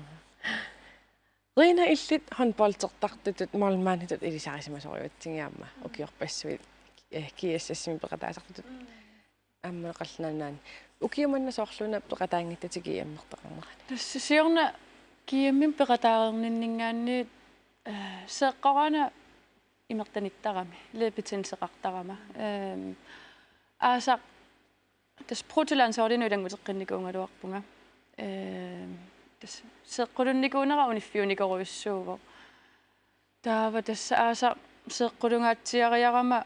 Rina, illit håndboldertartutut målmanditut ilisarisimasorujutsigigaamma ukiorpassuit, eh, G S S-imi peqataasartutut. Aamma Qallunaat Nunaanni. Ukioq manna soorluuna peqataanngitsutit G M-ertaqarnerani? Tassa siorna G M-imi peqataareerninninngaanniit, eh, seeqqoraana imertanittarami, ledbetændelseqartarama. Ehm, aasaq tassa bruttolandsholdinut ilannguteqqinnikuugaluarpunga. Ehm, tassa seeqqulunnikuunera uniffiunikorujussuuvoq. Taava tassa aasaq seeqqulungaatsiariarama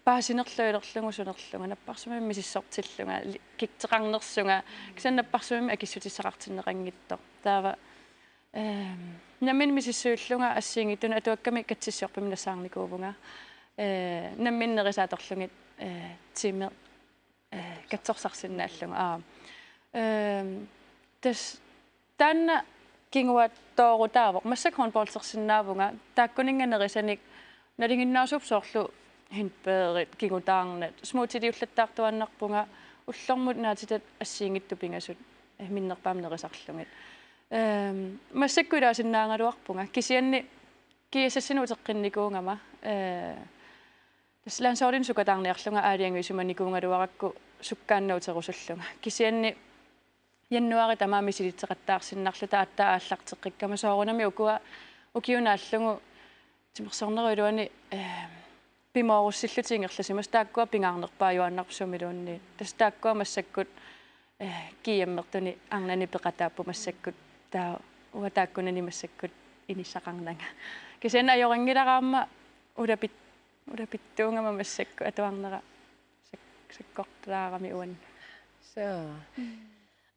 paasinerluilerlugu sunerlunga, napparsimmavimmi misissortillunga, li-, kikseqarnersunga, kisianni napparsimmavimmi akissutissaqartinneqanngitsoq. Taava, ehm, nammineq misissuillunga assigiinngitsunut atuakkami katsissiorfimmik nassaarnikuuvunga. Eh, nammineq nerisaatorlugit, eh, tiimi eh, katsorsarsinnaallugu. Aa. Ehm, tassa taanna kinguaattoorutaavoq. Massakkut håndboldersinnaavunga. Taakkuninnga nerisanik nalinginnaasuupput soorlu hindbærit, kingutaarnat. Smuutiliullattaartuaannarpunga ullormut naatitat assigiinngitsut pingasut, eh, minnerpaamik nerisarlugit. Ehm, massakkut ilaasinnaagaluarpunga. Kisianni G S S-inut uteqqinnikuugama, eh, tassa landsholdinut sukataarniarlunga aalajangiusimanikuugaluarakku sukkaannaq uterusullunga. Kisianni januaarip tamaat misilitseqattaarsinnarluta aatsaat aallarteqqikkama soorunami ukua ukiut naallugu timersornerup iluani, eh, pimoorussillutik ingerlasimasut taakkua pingaarnerpaajuaannarput sumiluunniit. Tassa taakkua massakkut, eh, G M-ertuni arnani peqataapput massakkut. Taava uanga taakkunani massakkut inissaqarnanga. Kisianni ajorinngilara aamma ulapit-, ulapittuugama massakkut atuarnera sak-, sakkortulaarami uannut. Suu. Mm.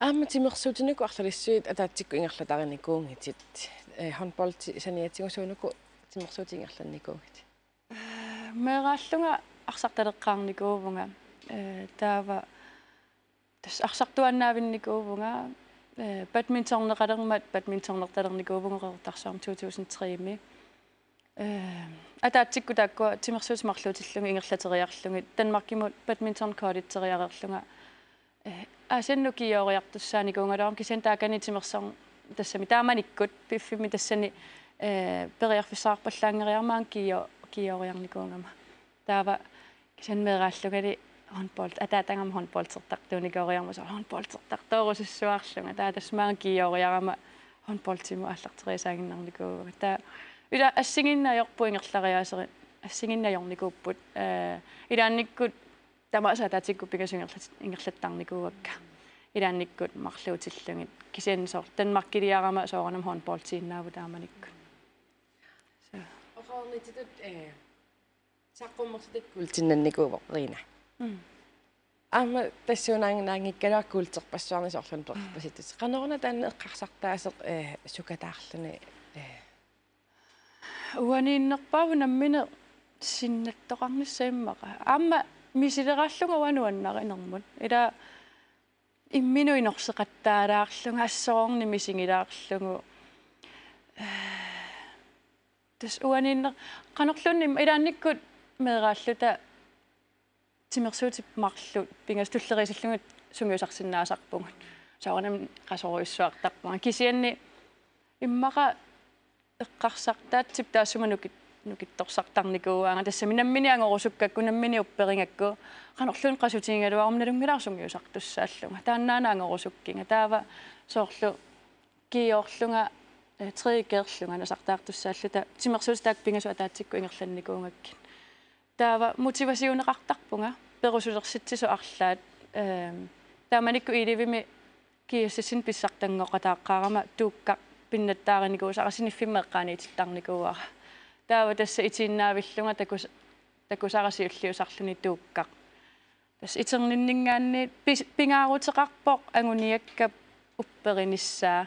Aamma timersuutinikut arlalissuit ataatsikkut ingerlatarinikuunngitit. Eh, håndboldi saniatigut suunuku timersuutit ingerlannikuuitit? Meeraallunga arsartaleqqaarnikuuvunga. Eh, taava tassa arsartuaannaavinnikuuvunga, eh, badmintoneqalermat badmintonertalernikuuvunga Qeqertarsuarmi to tusind tre-mi. Eh, ataatsikkut taakkua timersuutit marluutillugit ingerlateriarlugit Danmarkimut badminton collegeriareerlunga, eh, Aasiannut G-ooriartussaanikuugaluarama kisianni taakani timersorn-, tassami taamanikkut piffimmi tassani, eh, periarfissaqarpallaanngeriarama aamma G-o-, G-ooriarnikuugama. Taava kisianni meeraallungali håndbold, ataatagama håndboldertartuunikooriarama soorlu håndboldertartoorusussuarlunga. Taava tassa maanga G-ooriarama håndboldimut aallarteriisaaginnarnikuuvunga. Taava ila assigiinneq ajorput ingerlariaaserit, assigiinneq ajornikuupput. Eh, ilaannikkut tamaasa ataatsikkut pingasut ingerlat-, ingerlattarnikuuakka. Ilaannikkut marluutillugit. Kisianni soorlu Danmarkiliarama soorunami håndboldiinnaavoq taamanikkut. Suu. Oqarnititut, eh, saqqummersitat kuultinnannikuuvoq, Rina. Mm. Aamma tassuunaanngikkalaarpoq kuulterpassuarnik soorlumi peqarpasittusi. Qanoruna taanna eqqarsartaaseq, eh, sukataarluni, eh? Uaniinnerpaavoq nammineq sinnattoqarnissaq immaqa. Aamma misileraallunga uanga nuannarinermut. Ila imminut inorseqattaalaarlunga, assororneq misigilaarlugu. Tassa uaniinner-, qanorluunniit ilaannikkut meeraalluta timersuutit marluk pingasut tulleriisillugit sungiusarsinnaasarpugut. Soorunami qasorujussuartarpunga. Kisianni immaqa eqqarsartaatsip taassuma nukit-, nukittorsartarnikuuaanga, tassami nammineq angorusukkakku, nammineq upperigakku, qanorluunniit qasutigigaluaruma nalunngilara sungiusartussaallunga. Taannaana angorusukkiga. Taava soorlu kiiorlunga, eh, tre G-rlunga nasartaartussaalluta, timersuutit taakku pingasut ataatsikkut ingerlannikuugakkit. Taava motivationeqartarpunga, perusulersitsisut arlaat, ehm, taamanikkut Ilivimi G S S-inik pissartanngooqataaqqaarama tuukkaq pinnattaarinikuusara siniffimmi eqqaaniitittarnikuuara. Taava tassa itiinnaavillunga takus-, takusara siulliusarluni tuukkaq. Tassa iterninninngaanniit pis-, pingaaruteqarpoq anguniakkap upperinissaa.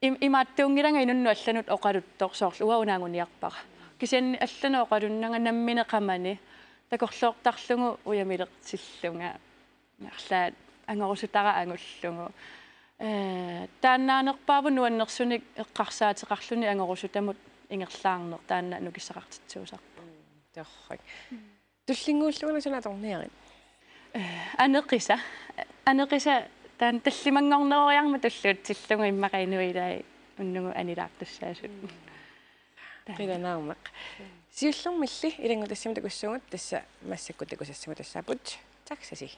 Im-, imaattuunngilanga inunnut allanut oqaluttoq, soorlu uanga una anguniarpara. Kisianni allanut oqalunnanga nammineq qamani takorloortarlugu ujamilertillunga. Arlaat angorusutara angullugu. Ee, taannaanerpaavoq nuannersunik eqqarsaateqarluni angorusutamut ingerlaarneq, taanna nukissaqartittuusarpoq. Torrak. Tullinnguullugu suna atorniarit? Ee, aneqisa. Aneqisa taanna tallimanngorneroriarmat tulluutsillugu, immaqa inuit ilaat unnugu anilaartussaasut. Taanna. Qilanaarnaq. Siullermilli ilanngutassiamut takussuugut, tassa massakkut takusassamut tassaapput taxasi.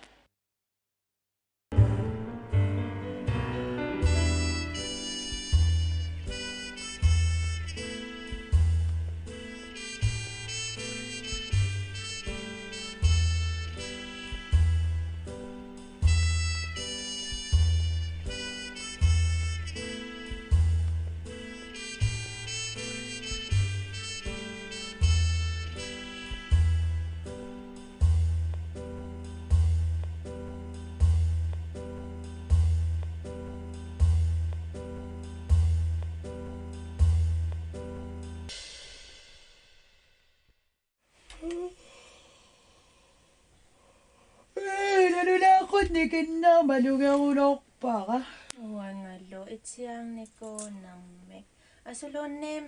Ee, nalunaaqutaq nikinnerma malugeruloorpara. Uangalu itsiarnikuunermik. Asuluunniit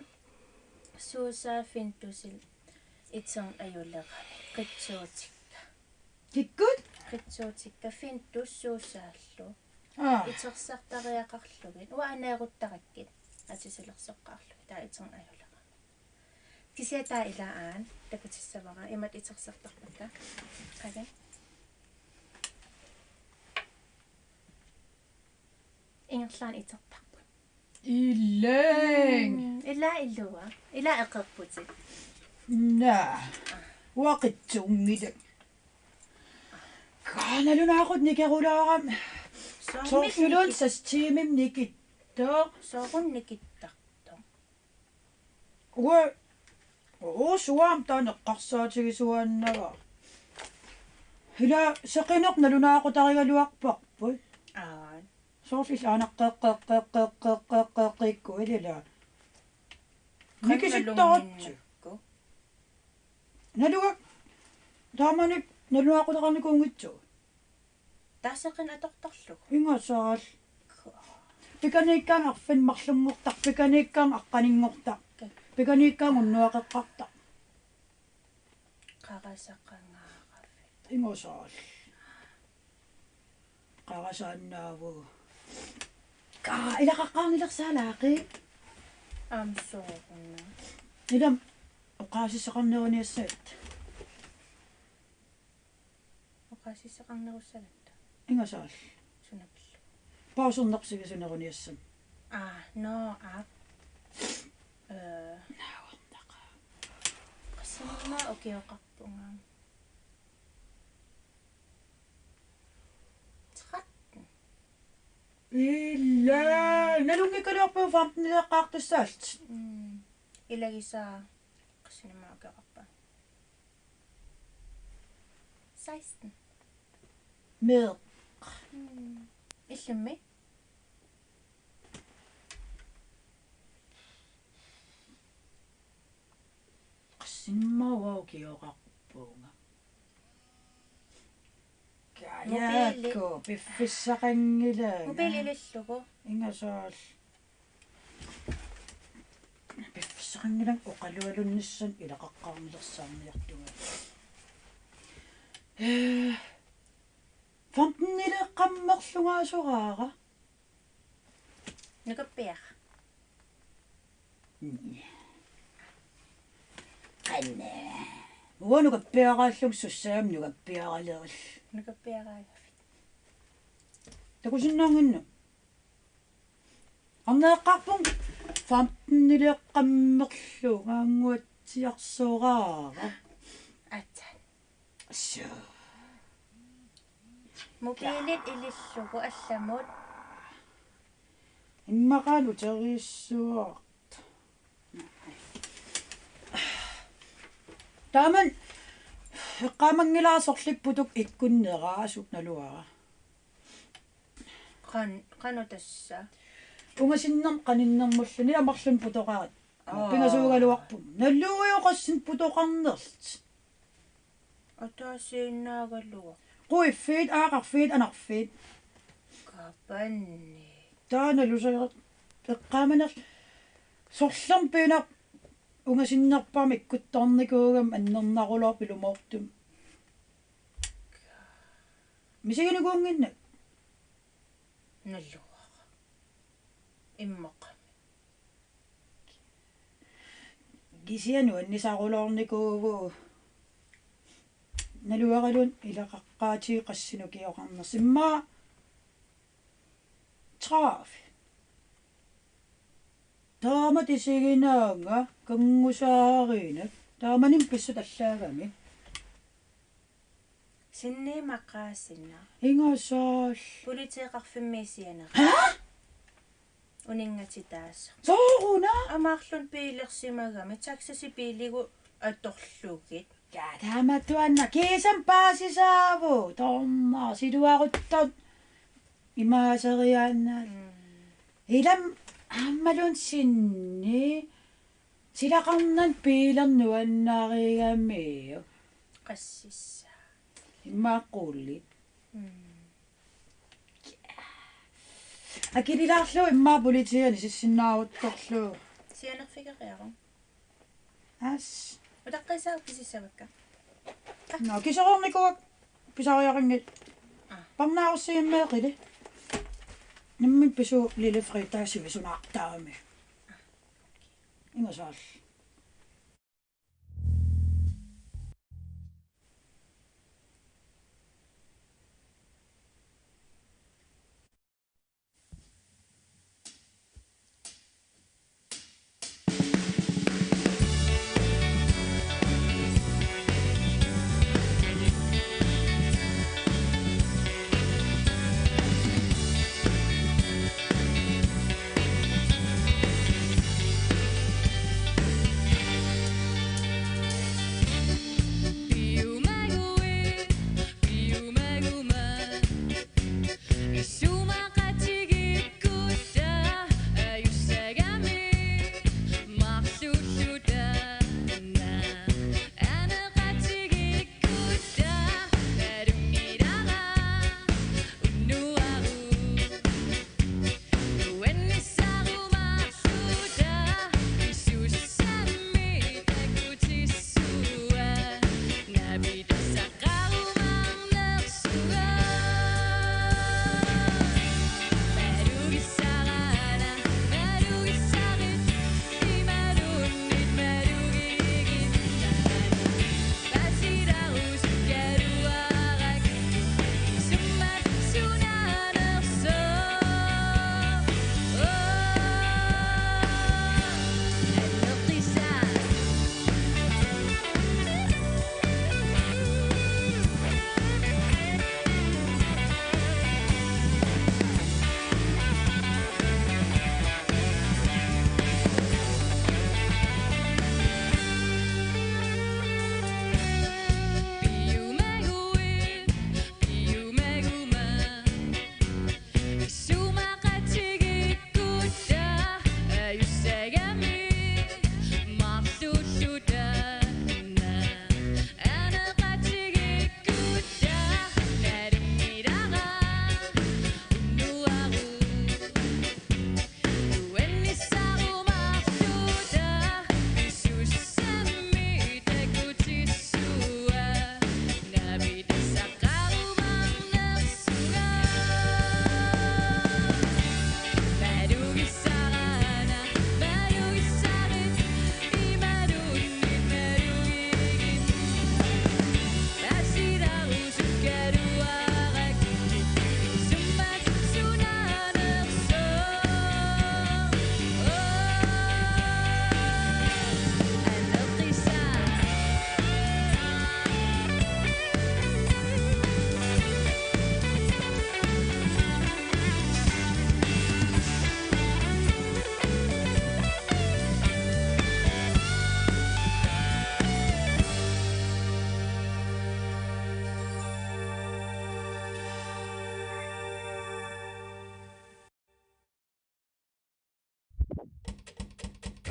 Suusaa Fintusil iterneq ajuleramik. Qitsuutikka. Kikkut? Qitsuutikka, Fintus Suusaallu. Aa. Itersartariaqarlugit. Uanga aneeruttarakkit. Atisalersoqqaarlugit. Taava iterneq ajuleramik. Kisianni taava ilaa aana takutissavara, imatut itersartarpakka. Qaa. Ingerlaannaq itertarput. Ilaa. Mm, ilaa ilua. Ilaa eqerputit. Naa. Uanga qitsuunngilanga. Qaa, nalunaaqutaq nikerulaarama. Soormi. Soorluluunniit nikit-, seks tiimimik nikittoq. Soorunami nikittartoq. Uanga, uu, suaam taanna eqqarsaatigisuaannavara. Ila seqineq nalunaaqutarigaluarparput. Aa. Soorlu aanaqqeqqeqqeqqeqqeqqeqqeqqeqqikku ilila. Qaa, nikisittaratsi. Nalunngillugu. Naluga taamani nalunaaqutaqarnikuunngitsugut. Taava seqineq atortarlugu. Ingasaal. Pikaniikkaangat arfineq-marlunngortaq, pikaniikkaangat aqqaninngortaq, pikaniikkaangat unnuaqeqqartaq. Qarasaqangaaraffi. Ingasaal. Qarasaannaavugut. Qaa, ilaqaqqaarnilersaalaaqi. Aamma sooruna. Ilami oqaasissaqarneruniassavat. Oqaasissaqarnerussagatta. Ingasaal. Sunapillu. Pauserneq sivisuneruniassammat. Aa, nå, aa. Ee. Naagornaqaaq. Qassinnerma ukioqarpunga? Tretten. Ilaa, nalunngikkaluarpunga femtenileqqaartussaallutit. Mm. Ilagisaa qassinnerma ukioqarpa? Seksten. Meeq? Mm. Illimmi? Qassinnerma ukioqarpunga? Mobiili. Kajaakku, piffissaqanngilanga. Mobiili ilillugu. Ingasaal. Piffissaqanngilanga oqalualunnissamut ilaqaqqaarnilersaarniartunga. Ee. Femtenileeqqammerlungaasoraara. Nukappiaq. Qanna. Uanga nukappiaraallunga, sussaam nukappiaraleril. Nukappiaraagavit. Takusinnaannginnami. Arneeqqaarpunga femtenileeqqammerlungaannguatsiarsoraara. Aatsaat. Assut. Mobilit ilillugu allamut. Immaqa uteriissuarta. Taamani eqqaamanngilara sorlipputut ikkunneraa, suna naluara. Qan-, qanoq tassa? Ungasinnermut qaninnermullu, amarlunnik putoqarit. Aa. Pingasuugaluarput. Naluara qassinnik putoqarnerlutit. Ataasiinnaagaluaq. Quiffiit, aaqarfiit, anarfiit. Kapanni. Taanna lusaga eqqaamaner-, sorlermik piinaq ungasinnerpaamik ikkuttornikuugami annernaruloorpoq ilumoortumik. Misiginikuunnginnakku. Naluara. Immaqami. Kisianni nuannisaruloornikuuvugut. Naluaraluunniit ilaqaqqaatigiit qassinik ukioqarnersut. Immaqa tredive. Taamatut isiginaannga kanngusaarinak. Taamani pissutallaagami. Sinni maqaasina. Ingasaal. Politeeqarfimmi sianeq. Haa? Uninngatitaasoq. Sooruna? Amarlunnik biilersimagami, taxasi biiligut atorlugit. Ja, taamaattuanna kiisami paasisaavoq, torna siluarutta imaaseriaannaat. Mm. Ilami aammaluunniit sinni silaqarnani biilerneq nuannarigamiuk. Qassissaa. Immaqa qulit. Mm. Akililaarlugu immaqa politiit anisissinnaaruttorlugu. Sianerfigeriaruk. Aas. Utaqqiisaa pisissavakka. Nå, kisereernikuuakka pisariaqanngilaq. Aa. Parnaarussiammeeqili. Nammineq pisuuvoq lille fredag sivisunaartaami. Ingasaal.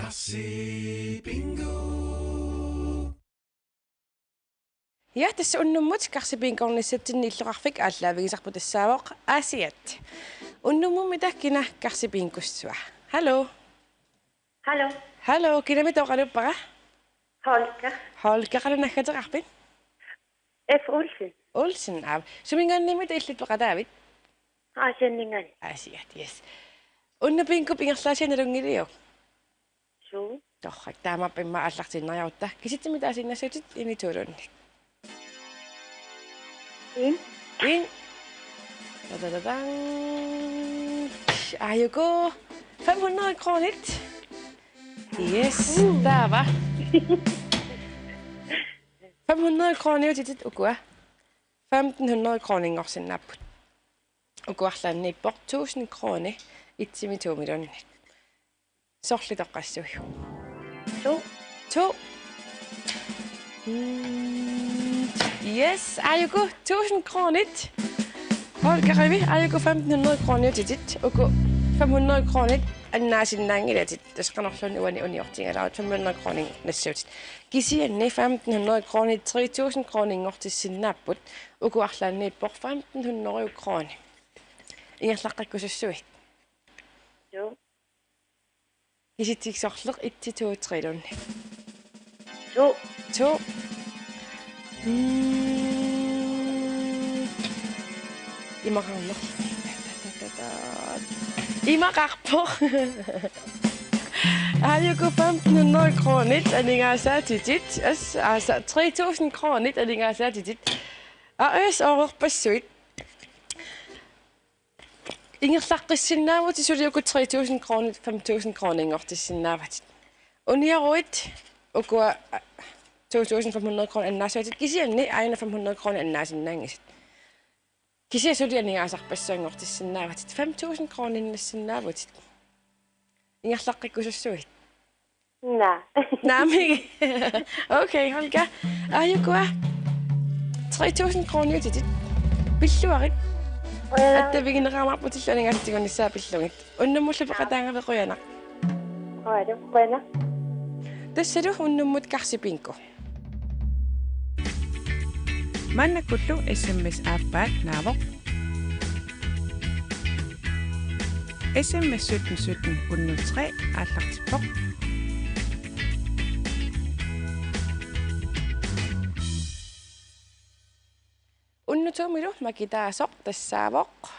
Karsi Bingo. Ja, tassa unnummut Karsi Bingo-ornissatsinni illoqarfik aallaavigisarput tassaavoq Aasiat. Unnummummita kina Karsi Bingossua? Hallo. Hallo. Hallo, kinamita oqaluuppara? Holger. Holger, qanoq naggateqarpit? F. Olsen. Olsen, aap. Suminngaanniimmita illit peqataavit? Aasianninngaanniit. Aasiat, yes. Unnup bingoq ingerlaasiaq nalunngiliuk? Suu. Torrak, taamaappoq immaqa aallartiinnariarutta. Kisitsimik taasiinnassutit inituuluunniit? En. En. Dadadadang. Aajuku. Fem hundrede kronit. Yes, mm, taava. Fem hundrede kroniutitit ukua. Femten hundrede kroninngorsinnaapput. Uku arlaanniippoq tusind kroni itsimi tuumiluunniit. Sorleq toqqassaviuk? To. To. Mm, yes, aajuku tusind kronit. Holgerivi, aajuku femten hundrede kroniutitit. Uku fem hundrede kronit annaasinnaanngilatit. Tassa qanorluunniit uani uniortigalaarutit fem hundrede kronit nassuutit. Kisianni femten hundrede kronit, tre tusind kroninngortissinnaapput. Uku arlaanniippoq femten hundrede kroni. Ingerlaqqikkusussuit? Jo. Kisitsisit sorleq et, to, tre-luunniit? To. To. Mm. Imaqarneq. Imaqarpoq. Aajuku femten hundrede kronit aningaasaatitit. As, aasa, tre tusind kronit aningaasaatitit. Aa, as, oorerpassuit. Ingerlaqqissinnaavutit suli uku tre tusind kronit fem tusind kroninngortissinnaavatit. Unioruit ukua, a, to tusind fem hundrede kronit annaasaatit, kisianni aajuna fem hundrede kronit annaasinnaanngisat. Kisianni suli aningaasarpassuanngortissinnaavatit, fem tusind kroninngorsinnaavutit. Ingerlaqqikkusussuit? Naa. Naamik. Okay, Holger. Aajukua. Tre tusind kroniutitit. Pilluarit. Qujanaq. Attavigineqarumaarputillu aningaasatigut nissaappillugit. Unnummullu peqataagavit, qujanaq. Qujanaq, qujanaq. Tassalu unnummut Karsi Bingo. Maannakkullu S M S aappaat naavoq. S M S sytten sytten hundrede tre aallartippoq. Unnutuumilu makitaasoq tassaavoq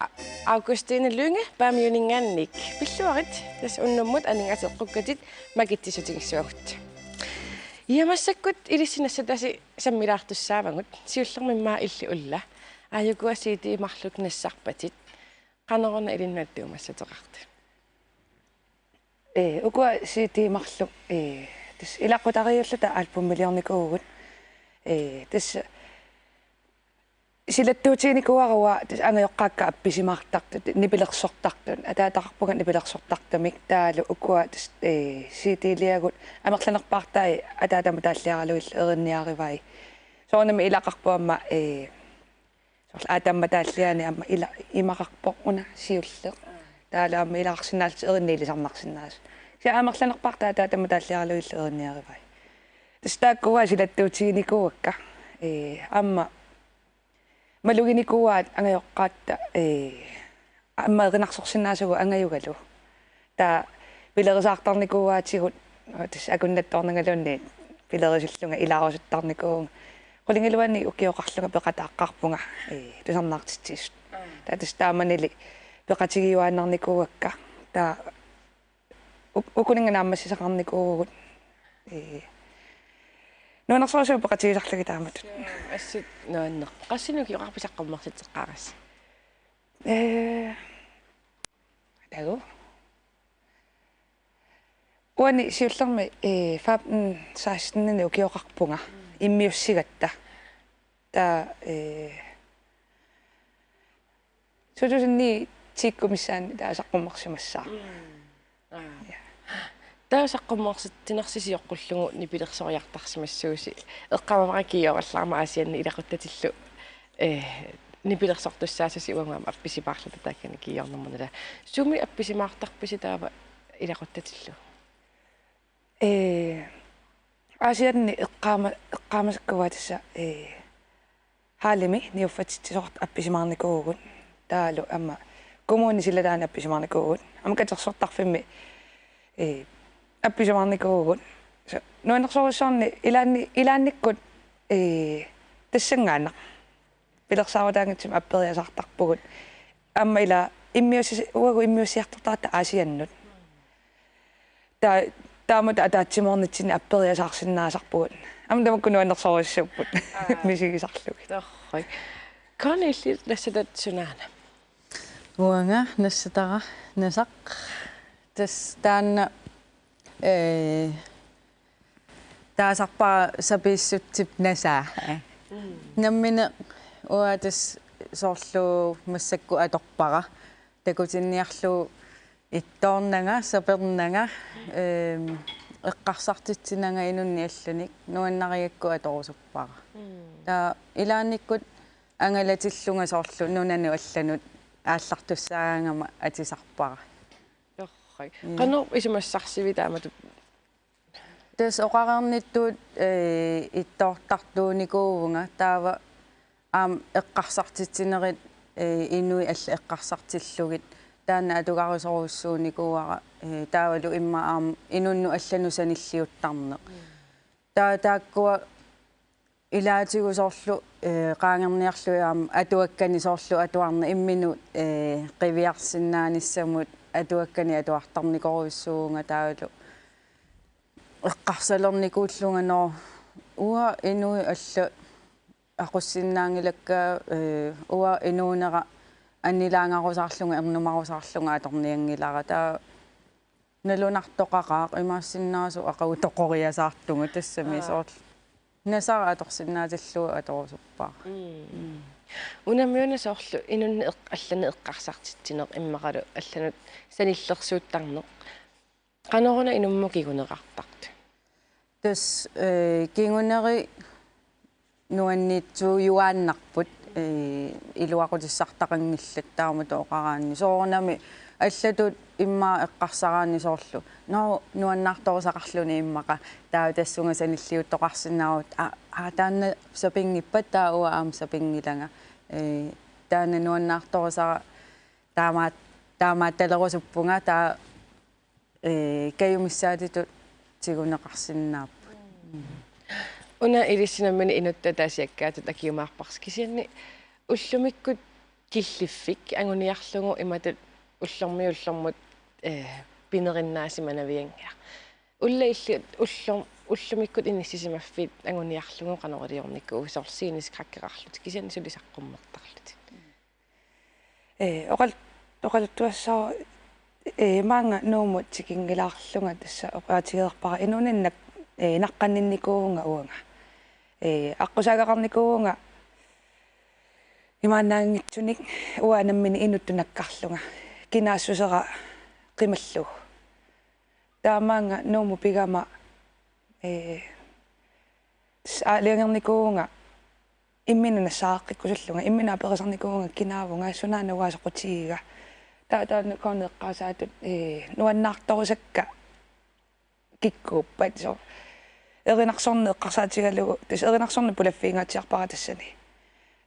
A-, Augustine Lynge Paamiuninngaanniit. Pilluarit, tassa unnummut aningaasat eqqukkatit makitsissutigissavarput. Ja massakkut ilissi nassatasi sammilaartussaavagut, siullermik immaqa illit ulla. Aajukua C D marluk nassarpatit. Qanoruna ilinnut attuumassuteqartut? Ee, ukua C D marluk, ee, tassa ilaqqutariiulluta albumiliornikuuvugut. Ee, tassa silattuutiginikuuara uanga tassa angajoqqaakka appisimaartartut, nipilersortartut, ataataqarpunga nipilersortartumik, taavalu ukua tassa, ee, C D-liagut amerlanerpaartai ataatamut taalliaralugillu erinniarivai. Soorunami ilaqarpoq aamma, ee, soorlu aatammik taalliani aamma ila-, imaqarpoq una siulleq. Taavalu aamma ilaqarsinnaallutik erinni ilisarnarsinnaasoq. Kisianni amerlanerpaartai ataatamut taalliaralugillu erinniarivai. Tassa taakkua silattuutiginikuuakka. Ee, aamma maluginikuuaat angajoqqaatta, ee, aamma erinarsorsinnaasugut angajugalu. Taava pilerisaartarnikuuaatigut, tassa akunnattoornangaluunniit pilerisillunga ilaarusuttarnikuuvunga. Qulingiluani ukioqarlunga peqataaqqaarpunga, ee, tusarnaartitsisut. Taava tassa taamanili peqatigiuaannarnikuuakka. Taava u-, ukuninnga naammassisaqarnikuuvugut. Ee, nuannersorsuuvoq peqatigisarlugit taamatut. Assut nuanneq. Qassinik ukioqarpit saqqummersitseqqaarassi? Ee, taku. Uani siullermi, ee, femten seksten-ini ukioqarpunga immiussigatta. Taava, ee, to tusind ni-ikkut missaanni taava saqqummersimassaaq. Mm. Aa. Ja. Taava saqqummersitsinersi sioqqullugu nipilersoriartarsimassuusi, eqqaamavara kioorallarma Aasianni ilaquttatillu, ee, nipilersortussaasasi uagut aamma appisimaarluta taakani kiiornermut. Sumi appisimaartarpisi taava ilaquttatillugu? Ee, Aasianni eqqaama-, eqqaamasakka uanga tassa, ee, Haalimi niuffatitsisoortut appisimaarnikuuvugut. Taavalu aamma kommuni silataani appisimaarnikuuvugut. Aamma katersortarfimmi, ee, appisimaarnikuuvugut. Så, nuannersorujussuarni ilaanni-, ilaannikkut, ee, tassanngaannaq pilersaarutaanngitsumik apperiasaartarpugut. Aamma ila immiussi-, uagut immiussiartortaratta Aasiannut. Ta-, taamatut ataatsimoornitsinni apperiasaarsinnaasarpugut. Aamma tamakku nuannersorujussuupput. Aa. Misigisarlugit. Torrak. Connie, illit nassatat sunaana? Uanga nassatara Nasaq. Tassa taanna, ee, taasarpara sapiissutsip nasaa. Mm. Nammineq uanga tassa soorlu massakkut atorpara. Takutinniarlugu ittoornanga, sapernanga, ehm, eqqarsartitsinanga inunnik allanik nuannarigakku atorusuppara. Mm. Taava ilaannikkut angalatillunga soorlu nunanut allanut aallartussaagama atisarpara. Torrak. Mm. Qanoq isumassarsivit taamatut? Tassa oqareernittut, ee, ittoortartuunikuuvunga taava aamma eqqarsartitsinerit, ee, inuit allat eqqarsartillugit taanna atugarisorujussuunikuuara, ee, taavalu immaqa aamma inunnut allanut sanilliuttarneq. Mm. Taava taakkua ilaatigut soorlu, ee, qaangerniarlugit aamma atuakkani soorlu atuarneq imminut, ee, qiviarsinnaanissamut atuakkani atuartarnikorujussuuvunga taavalu eqqarsalernikuullunga, nå, uanga inuit allat aqussinnaanngilakka, ee, uanga inuunera annilaangarusaarlunga ernumarusaarlunga atornianngilara. Taava nalunartoqaqaaq, imaassinnaasoq aqagu toqoriasaartunga tassami. Aa. Soorlu nasara atorsinnaatillugu atorusuppara. Mm. Mm. Unammiuna soorlu inunnik eq-, allanik eqqarsartitsineq immaqalu allanut sanillersuuttarneq. Qanoruna inummut kinguneqartartut? Tassa, ee, kinguneri nuanniitsuujuaannarput, ee, iluaqutissartaqanngillat taamatut oqaraanni. Soorunami allatut immaqa eqqarsaraanni soorlu, nå, nuannaartorusaqarluni immaqa, taava tassunga sanilliuttoqarsinnaavoq, aa, aa, taanna sapinngippat, taava uanga aamma sapinngilanga. Ee, taanna nuannaartorusara taamaat-, taamaattalerusuppunga, taava ee, kajumissaatitut tiguneqarsinnaapput. Una ilissi nammineq inuttut ataasiakkaatut akiumaarparsi, kisianni ullumikkut killiffik anguniarlugu imatut ullormiit ullormut, ee, pinerinnaasimannavianngilaq. Ulla, illit ullor-, ullumikkut inissisimaffit anguniarlugu qanoq iliornikuuit, soorlu sceneskrækkeqarlutit kisianni suli saqqummertarlutit? Ee, oqal-, oqaluttuassaaq, ee, maanga Nuummut tikinngilaarlunga tassa oqaatigeerpara inuuninnak, ee, naqqanninnikuuvunga uanga. Ee, aqqusaagaqarnikuuvunga imaannaanngitsunik uanga nammineq inuttut nakkarlunga. Kinaassusera qimallugu. Taamaanga Nuummut pigama, ee, tassa aalajangernikuuvunga imminut nassaaqqikkusullunga, imminut aperisarnikuuvunga kinaavunga, sunaana uanga soqutigiga. Taava taanna Connie eqqaasaatut, ee, nuannaartorusakka kikkuuppat, soorlu erinarsorneq eqqarsaatigalugu, tassa erinarsorneq pulaffigingaatsiarpara tassani.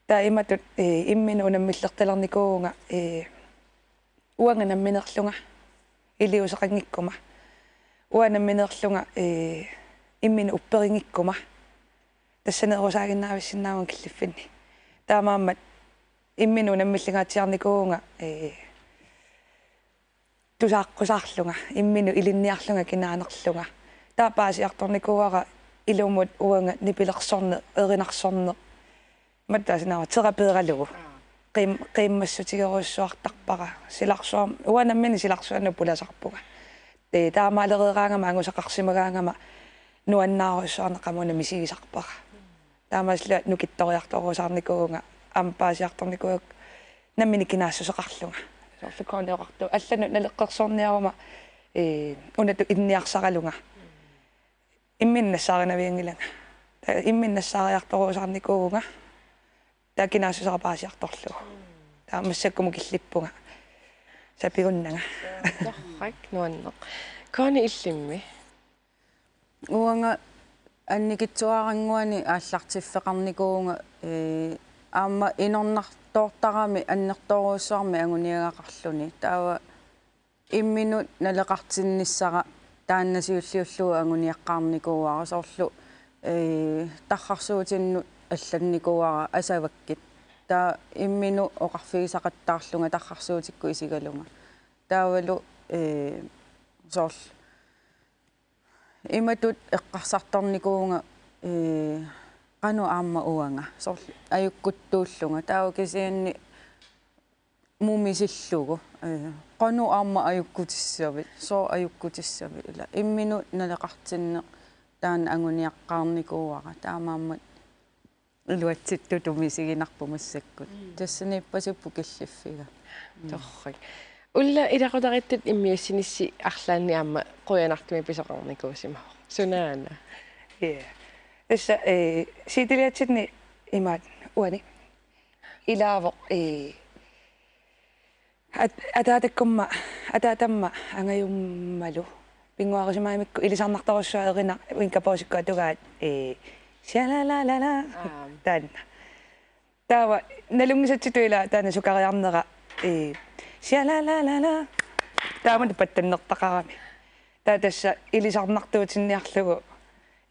Taava imatut, ee, imminut unammillertalernikuuvunga, ee, uanga nammineerlunga iliuuseqanngikkuma. Uanga nammineerlunga, ee, imminut upperinngikkuma. Tassani erusaaginnaavissinnaavunga killiffinni. Taamaammat imminut unammillingaatsiarnikuuvunga, ee, tusaaqqusaarlunga, imminut ilinniarlunga kinaanerlunga. Taava paasiartornikuuara ilumut uanga nipilersorneq, erinarsorneq. Imatut taasinaava terapeeralugu. Qiim-, qiimmassutigerujussuartarpara. Silarsuarm-, uanga nammineq silarsuannut pulasarpunga. Ee, taamaalereeraangama angusaqarsimagaangama nuannaarujussuarneq qamuna misigisarpara. Taamaasillunga nukittoriartorusaarnikuuvunga, aamma paasiartornikuugakku nammineq kinaassuseqarlunga. Soorlu Connie oqartoq, allanut naleqqersorniaruma, ee, unatut inniarsaralunga. Imminut nassaarinavianngilanga. Taava imminut nassaariartorusaarnikuuvunga. Taava kinaassuseqarpoq paasiartorlugu. Taava massakkumut killippunga. Sapigunnanga. Torrak nuanneq. Connie, illimmi? Uanga annikitsuarannguani aallartiffeqarnikuuvunga, ee, aamma inornartoortarami annertoorujussuarmik anguniagaqarluni. Taava imminut naleqartinnissara taanna siulliullugu anguniaqqaarnikuuara, soorlu, ee, tarrarsuutinnut allannikuuara asavakkit. Taava imminut oqarfigisaqattaarlunga tarrarsuutikkut isigalunga. Taavalu, ee, soorlu imatut eqqarsartarnikuuvunga, ee, qanoq aamma uanga. Soorlu ajukkuttuullunga. Taava kisianni mumisillugu. Ee, qanoq aamma ajukkutissavit. Sooq ajukkutissavit. Ila imminut naleqartinneq taanna anguniaqqaarnikuuara. Taamaammat iluatsittutut misiginarpoq massakkut. Mm. Tassani ippasippoq killiffiga. Mm. Torrak. Ulla, ilaqutariittut immiussinissi arlaanni aamma qujanartumik pisoqarnikuusimavoq. Sunaana? Ja. Tassa, ee, C D-liatsinni imaat uani ilaavoq, ee, At-, ataatakkumma, ataatamma angajummalu. Pinnguarisimamikku ilisarnartorujussuaq, erina Winka Pausikkut atugaat, ee, sjalalala. Aam. Taanna. Taava nalunngisatsitut ila taanna sukariarnera, ee, sjalalala. Taama pattannertaqarami. Taava tassa ilisarnartuutinniarlugu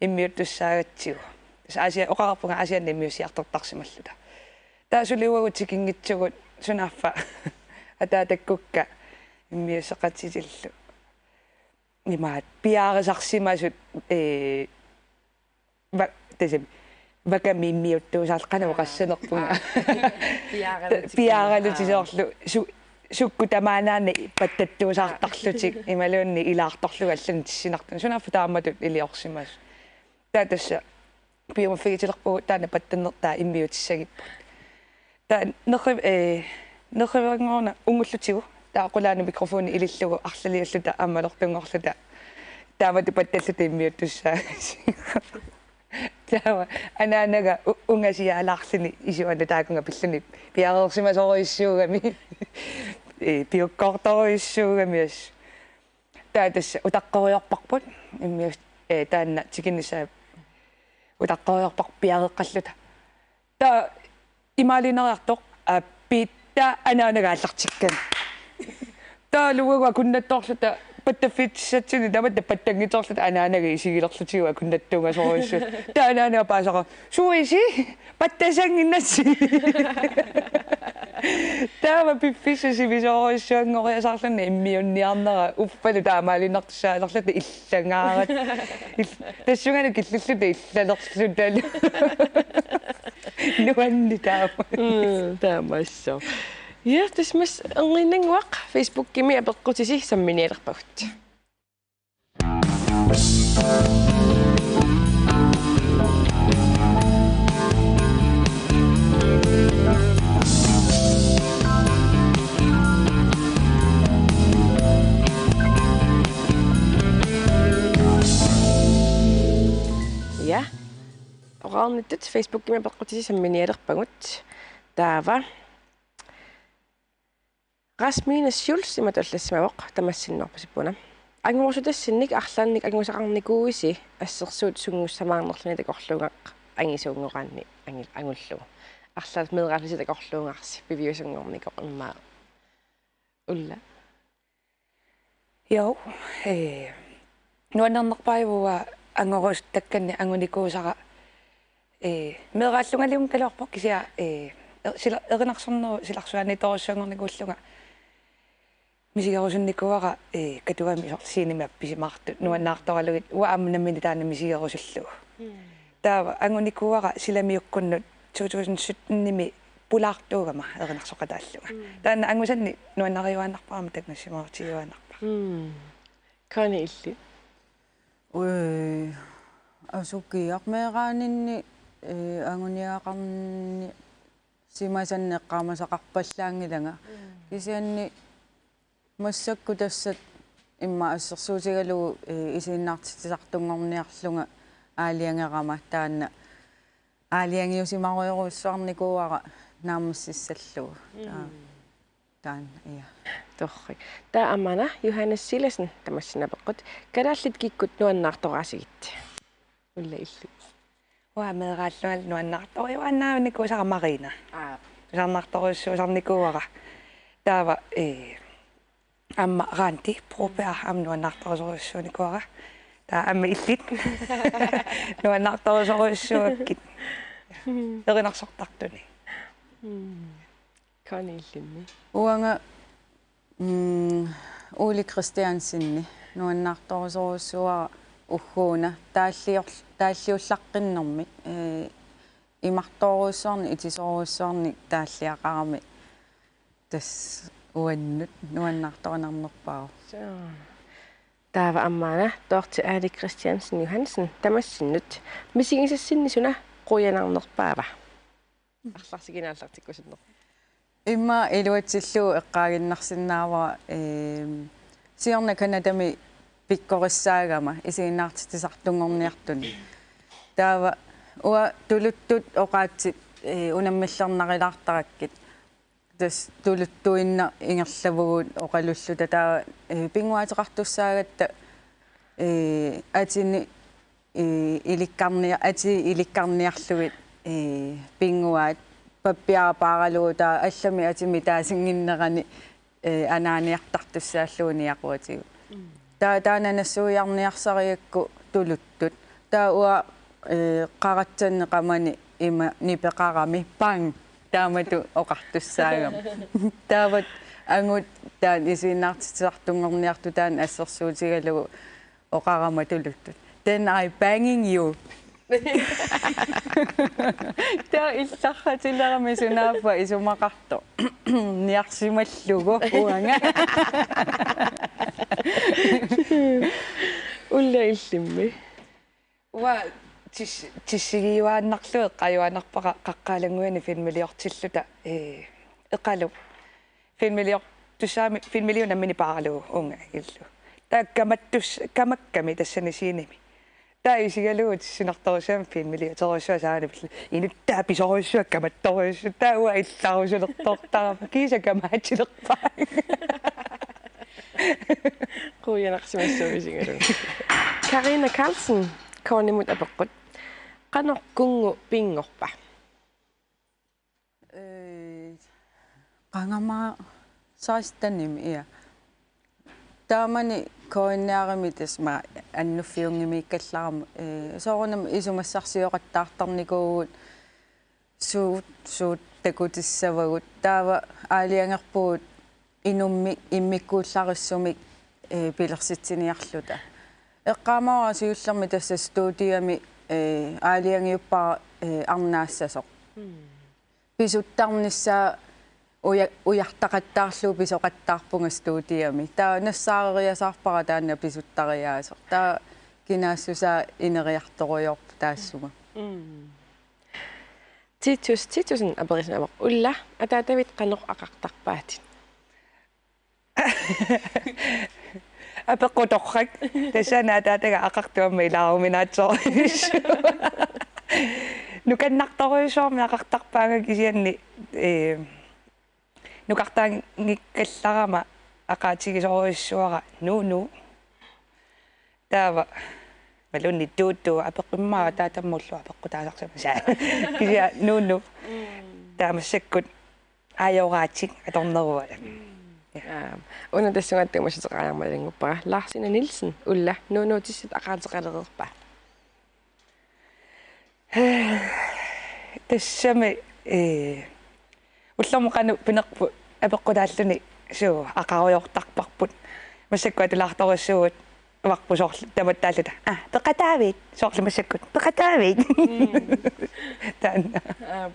immiuttussaagatsigu. Tassa Aasianni oqarpunga Aasianni immiussiartortarsimalluta. Taava suli uagut tikinngitsugut sunaaffa ataatakkukka immiusseqatitillu. Imaat piareersarsimasut, ee, va-, tassami, vakami immiuttuusaarluni, qanoq oqassanerpunga. Aa. Piareerlutik. Piareerlutik. Aa. Soorlu su-, sukkut tamaanaanni pattattuusaartarlutik imaluunniit ilaartorlugit allanut tissinartunut. Sunaaffa taamatut iliorsimasut. Taava tassa piumaffigitilerpugut taanna pattannertaa immiutissagipput. Taava nerri-, ee, nerriveerngoruna ungullutigu. Taava qulaanut mikrofoni ilillugu arlaliulluta aamma amerlortunngorluta. Taamatut pattalluta immiuttussaagatsigu. Taava anaanaga u-, ungasiaalaarluni isuana taakunga pilluni piareersimasorujussuugami. Ee, piukkoortorujussuugami assut. Taava tassa utaqqoriorparput immius-, ee, taanna tikinnissaa utaqqoriorparput piareeqqalluta. Taava imaaliinnariartoq, aappi, taava anaanaga aallartikkami. Taavalu uagut akunnattoorluta pattaffiitissatsinni tamatta pattanngitsoorluta anaanaga isigilerlutigu akunnattuungasorujussuulluni. Taava anaanaga paasara: "Suisi, pattassannginnassi." Taava piffissaq sivisoorujussuanngoriasaarluni immiunniarnera uffalu taamaaliinnartussaalerluta illangaarat. Il-, tassungalu killilluta illalerlutalu. Nuanni taama. Mm, taamaassaaq. Ja, tassa massakkut erniinnannguaq Facebookimi apeqqutisi samminialerpagut. Ja. Oqarnittut Facebookimi apeqqutisi samminialerpagut. Taava Rasmine Schulz imatut allassimavoq, tamassinnuarpasippuna: Angorusutassinnik arlaannik angusaqarnikuuisi assersuut sunngussamaarnerluni takorluugaq angisuunngoraanni angi-, angullugu. Arlaat meeraallusi takorluugarsi piviusunngornikoq immaqa. Ulla. Jo, ee, nuannernerpaajuvoq angorusuttakkannik angunikuusara, ee, meeraallungaluunniit kaluarpoq kisianni, ee, er-, sila-, erinarsornerup silarsuaanniittorujussuanngornikuullunga misigerusunnikuuara, ee, Katuvami soorlu scenemi appisimaartut nuannaartoralugit uanga aamma nammineq taanna misigerusullugu. Mm. Taava angunikuuara silamiukkunnut to tusind syttenimi pulaartuugama erinarsoqataallunga. Mm. Taanna angusanni nuannariuaannarpara aamma tanngassimaarutigiuaannarpara. Mm. Connie, illit? Ui, asukiaq meeraaninni, ee, anguniagaqarnisimasannik eqqaamasaqarpallaanngilanga. Mm. Kisianni massakkut tassa immaqa assersuutigalugu, ee, isiginnaartitsisartunngorniarlunga aalajangerama taanna Aalajangiusimarujorujussuarnikuuara naammassissallugu. Mm. Taa-, taanna, ja. Torrak. Taava aamma una Johannes Silassen tamassinnut apeqqut: Kalaallit kikkut nuannaartoraasigit? Ulla, illit. Uanga meeraallunga nuannaartorujuaannarnikuusara Marina. Aap. Tusarnaartorujussuusarnikuuara. Taava, ee, aamma Randi Broberg aamma nuannaartorusorujussuunikuuara. Taava aamma illit nuannaartorusorujussaakkit. Erinarsortartunik. Mm. Connie, illimmi? Uanga, mm, Ole Kristiansen nuannaartorusorujussuuara ugguuna taallior-, taalliullaqqinnermi, ee, imartoorujussuarnik, itisoorujussuarnik taalliaqarami tassa uannut nuannaartorinarnerpaavoq. Suu. Taava aamma una Dorthe Ane Kristiansen Johansen tamassinnut: Misigisassinni suna quianarnerpaava? Arlaatigut aallartikkusunneq. Immaqa iluatsillugu eqqaaginnarsinnaavara, eem, siorna Canadami pikkorissaagama isiginnaartitsisartunngorniartuni. Taava uanga tuluttut oqaatsit, ee, unammillernarilaartarakkit. Tassa tuluttuinnaq ingerlavugut oqalulluta taava, ee, pinnguaateqartussaagatta, ee, atini, ee, ilikkarnia-, atii ilikkarniarlugit, ee, pinnguaat pappiara paaralugu taava allamik atimik taasinnginnerani, ee, anaaniartartussaallugu niaquatigut. Mm. Taava taanna nassuiarniarsarigakku tuluttut. Taava uanga, ee, qaratsanni qamani ima nipeqarami: Bang! Taamatut oqartussaagami. Taava angut taanna isiginnaartitsisartunngorniartut taanna assersuutigalugu oqarama tuluttut: Then I banging you. Taava illarratilerami sunaaffa isumaqartoq niarsimallugu uanga. Ulla, illimmi? Uanga tis-, tissigiuaannarlugu eqqaajuaannarpara Qaqqat Alanngui filmiliortilluta, ee, Eqaluk filmiliortussaagami, filmiliup nammineq paaralugu uunga illu. Taava kamattus-, kamakkami tassani scenemi. Taava isigalugu tissinartorujussuugami filmiliuterujussuugami saani pillu. Inuttaa pisorujussuaq kamattorujussuaq. Taava uanga illarusulertortarama. Kiisa kamaatilerpaanga. Quianarsimassuugut isigalugu. Karina Carlsen, Conniemut apeqqut: Qanoq kunngu pinngorpa? Ee, qangama sekstenimi, ja. Taamani K N R-imi tassa ma annuffiunngimiikkallarama, ee, soorunami isumassarsioqattaartarnikuuvugut suut, suut takutissavagut. Taava aalajangerpugut inummik immikkuullarissumik, ee, pilersitsiniarluta. Eqqaamavara siullermik tassa studiami, ee, aalajangiuppara, ee, arnaassasoq. Mm. Pisuttarnissaa uja-, ujartaqattaarlugu pisoqattaarpunga studiami. Taava nassaareriasaarpara taanna pisuttariaaseq. Taava kinaassusaa ineriartorujoorpoq taassuma. Mm. Titus Titussen aperisimavoq: Ulla, ataatavit qanoq aqartarpaatit? Apeqqut torrak. Tassani ataataga aqartoq aamma ilaaruminaatsoq. Nukannartorujussuarmik aqartarpaanga kisianni, ee, nukartaanngikkallarama aqaatigisorujussuara Nunu. Taava imaluunniit Tuutu apeqqut, immaqa ataatammullu apeqqutaasarsimasoq. Kisianni Nunu. Mm. Taava massakkut ajoraatik atorneruat. Mm. Ja. Aap. Una tassunga tunngassuteqareermalanngorpara. Lars Ina Nielsen, Ulla, Nunutissat aqaateqalereerpa? Tassami, ee, ullormut qanoq pinerput apeqqutaalluni suu aqarujoortarparput. Massakkut atulaartorujussuuvugut, uarput soorlu tamattaalluta: Aa, peqataavit? Soorlu massakkut: Peqataavit? Mm. Taanna. Aap.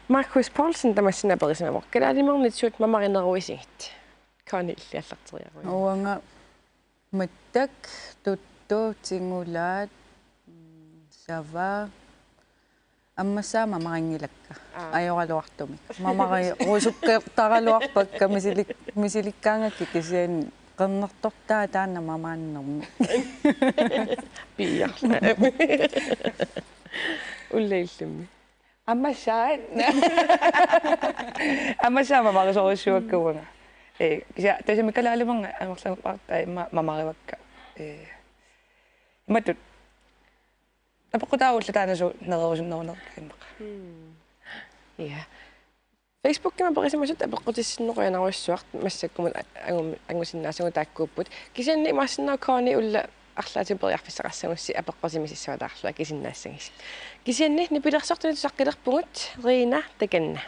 Markus Poulsen tamassinnut aperisimavoq: Kalaaliminnit suut mamarineruisigit? Connie, illit aallarteriaruit. Uanga mattak, tuttu, tingulaat, mm, sava. Ammassaa mamarinngilakka. Aa. Ajoraluartumik. Mamarerusukkertaraluarpakka misilik-, misilikkaangakkit kisianni qernertortaa taanna mamaannermi. Piiarla. Ulla illimmi. Amassaat. Amassaat mamarisorujussuakka uanga. Ee, kisianni tassami kalaalimernga amerlanerpaartaa immaqa mamarivakka. Ee, imatut. Apeqqutaavoq ulla taanna suut nererusunnerunerikka immaqa. Hmm. Ja. Facebookimi aperisimasut apeqqutissinnut qujanarujussuaq, massakkumut a-, angum-, angusinnaasagut taakkuupput. Kisianni imaassinnaavoq Connie ulla arlaatigut periarfissaqassagussi apeqqutissimassavat taarlua kisinnaassagisi. Kisianni nipilersortuni tusaqqilerpugut, Rina takanna.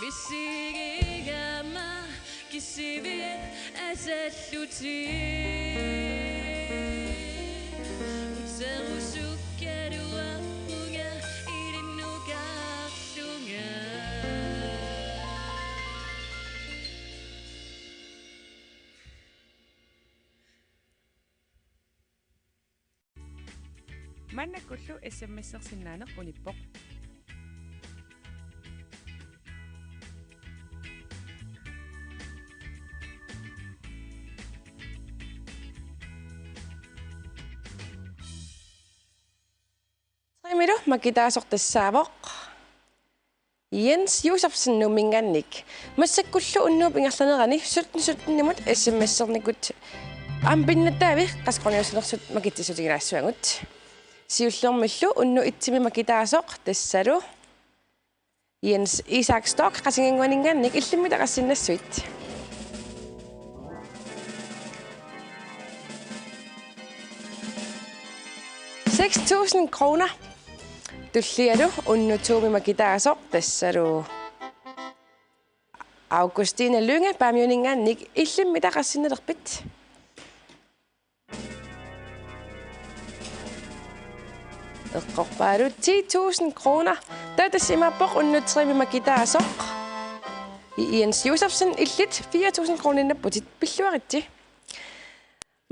Misigigama kisivit asallutit. Uterusukkaluarpunga ilinnukaalunga. Maannakkullu S M S-ersinnaaneq unippoq. Trimilu makitaasoq tassaavoq Jens Josefsen Nuumminngaanniit. Massakkullu unnuup ingerlanerani sytten sytten-imut S M S-ernikut aamma pinnattaavi qassit quniussinersut makitsissutigilaassavagut. Siullermillu unnuk et-imi makitaasoq tassalu Jens Isak Storch Qasigiannguaninngaanniit, illimmi taqassinnassuit. Seks tusind kroner. Tullialu unnutuumi makitaasoq tassalu Augustine Lynge Paamiuninngaanniit. Illimmi taqassinnalerpit? Eqqorpaalu ti tusind kroner. Taava tassa imaappoq unnuterimmi makitaasoq. Jens Josefsen, illit fire tusind kroninnaapputit, pilluaritsi.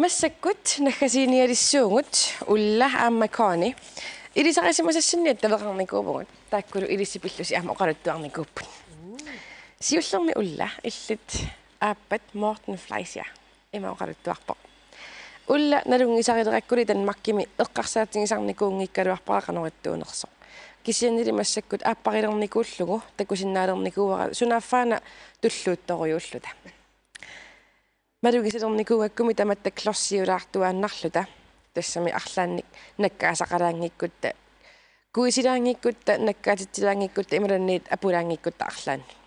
Massakkut naggasiinialissuugut Ulla aamma Connie. Ilisarisimasassinni attaveqarnikuuvugut. Taakkulu ilissi pillusi aamma oqaluttuarnikuupput. Siullermik Ulla, illit aappat Morten Fleischer ima oqaluttuarpoq: Ulla, nalunngisarilerakkuli Danmarkimi eqqarsaatigisarnikuunngikkaluarpara qanoq ittuunersoq. Kisiannili massakkut aapparilernikuullugu takusinnaalernikuuara sunaaffaana tulluuttorujuulluta. Malugisalernikuugakkumi tamatta klossiulaartuaannarluta, tassami arlaannik nakkaasaqalaanngikkutta, kuisilaanngikkutta, nakkaatitsilaanngikkutta imaluunniit apulaanngikkutta arlaannik.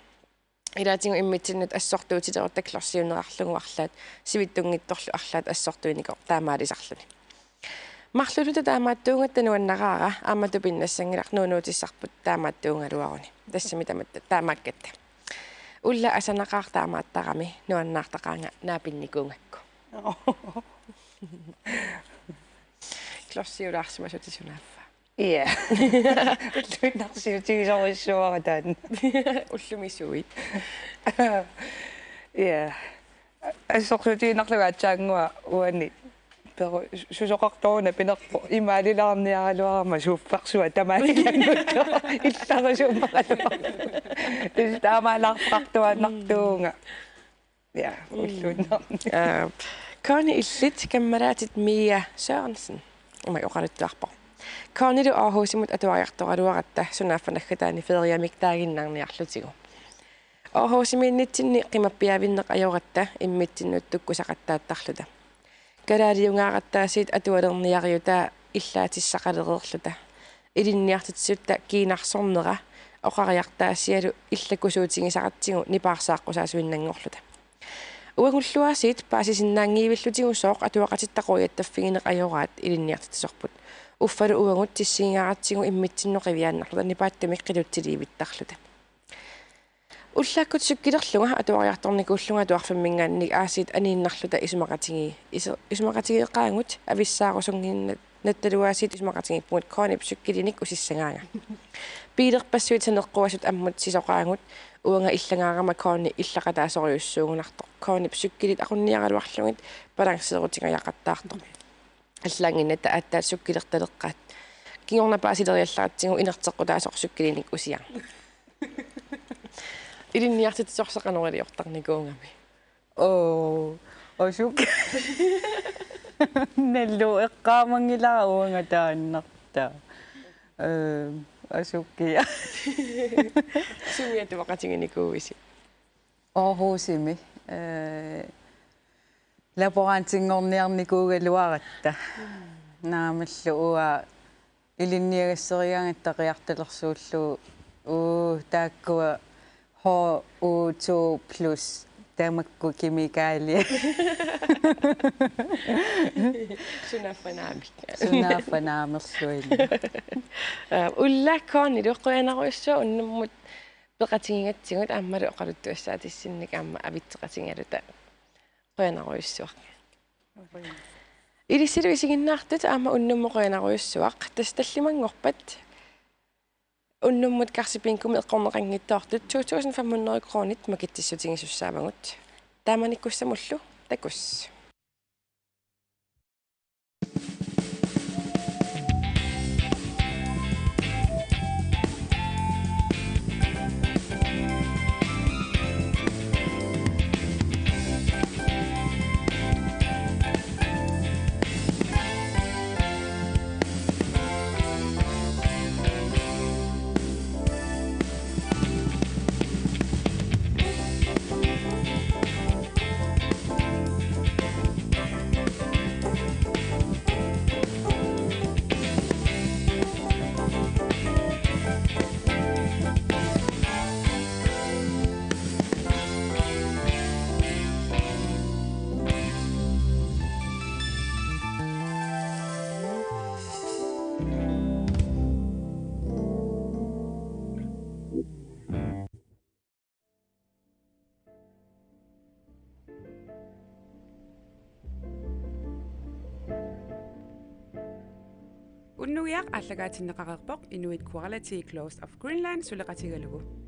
Ilaatigut immitsinnut assortuutilerutta klossiunerarlugu arlaat sivitsunngitsorlu arlaat assortuinikoq taamaalisarluni. Marluulluta taamaattuugatta nuannaraara, aamma tupinnassanngilara nuunuutissarput taamaattuugaluaruni. Tassami tamatta taamaakkatta. Ulla, asanaqaaq taamaattarami, nuannaartaqaanga naapinnikuugakku. Klossiulaarsimasutit sunaaffa? Ja. Ulluinnarsiutigisorujussuuara taanna. Ullumi sui? Ja. Assorsuutigiinnarlugu aatsaannguaq uani peru susoqartoruna pinerpoq, imaalilaarniaraluarama suuffarsuaq tamaat ilanngullugit illarisuumaqaluarpoq. Tassa taamaalaartartuaannartuunga. Ja, ulluinnarni. Aa, Connie, illit kammalaatit Mia Sørensen ima oqaluttuarpoq. Connielu Aarhusimut atuariartoraluaratta sunaaffa naggataani feriamik taaginnarniarlutigu. Aarhusimiinnitsinni qimappiaavinneq ajoratta immitsinnut tukkusaqattaattarluta. Kalaaliungaarattaasiit atualerniariutaa illaatissaqalereerluta. Ilinniartitsisutta kiinarsornera oqariartaasialu illakusuutigisaratsigu nipaarsaaqqusaasuinnanngorluta. Uagulluaasiit paasisinnaanngivillutigu sooq atuaqatitta quiattaffigineq ajoraat ilinniartitsisorput. Uffalu uagut tissigigaaratsigu immitsinnut qiviaannarluta nipaattumik qilutsiliivittarluta. Ullaakkut sukkilerlunga atuariartornikuullunga atuarfimminngaanniit aasiit aniinnarluta isumaqatigi-, isu-, isumaqatigeeqaagut, avissaarusunnginnattaluaasiit isumaqatigiippugut Conniep cykkelinik usissagaanga. Biilerpassuit saneqquasut ammut sisoqaagut, uanga illagaarama Connie illaqataasorujussuugunartoq. Conniep cykkelit aqunniaraluarlugit balanceerutingajaqattaartoq. Allaannginnatta aatsaat cykkelertaleqqaat. Kingorna paasileriallaratsigu inerteqqutaasoq cykkelinik usiarneq. Ilinniartitsisorsi qanoq iliortarnikuugami? Oo, asuk. Nallu eqqaamanngilara uanga taannartaa. Ee, asukia. Sumi atuaqatiginikuuisi? Aarhusimi, ee, laborantinngorniarnikuugaluaratta. Naamillu uanga ilinniagasserigaangatta qiartalersuullugu, uu, taakkua H O to plus tamakku kemikaalia. Sunaaffa naamik. Sunaaffa naamerluinnaq. Aa, Ulla, Connielu qujanarujussuaq unnummut peqatigigatsigut aammalu oqaluttuassaatissinnik aamma avitseqatigaluta. Qujanarujussuaq. Ilissilu isiginnaartut aamma unnummut qujanarujussuaq. Tassa tallimanngorpat unnummut Karsi Bingomut eqqorneqanngitsoortut to tusind fem hundrede kronit makitsissutigisussaavugut. Taamanikkussamullu takuss. Unnugiaq aallakaatinneqareerpoq Inuit Quality Clothes of Greenland suleqatigalugu.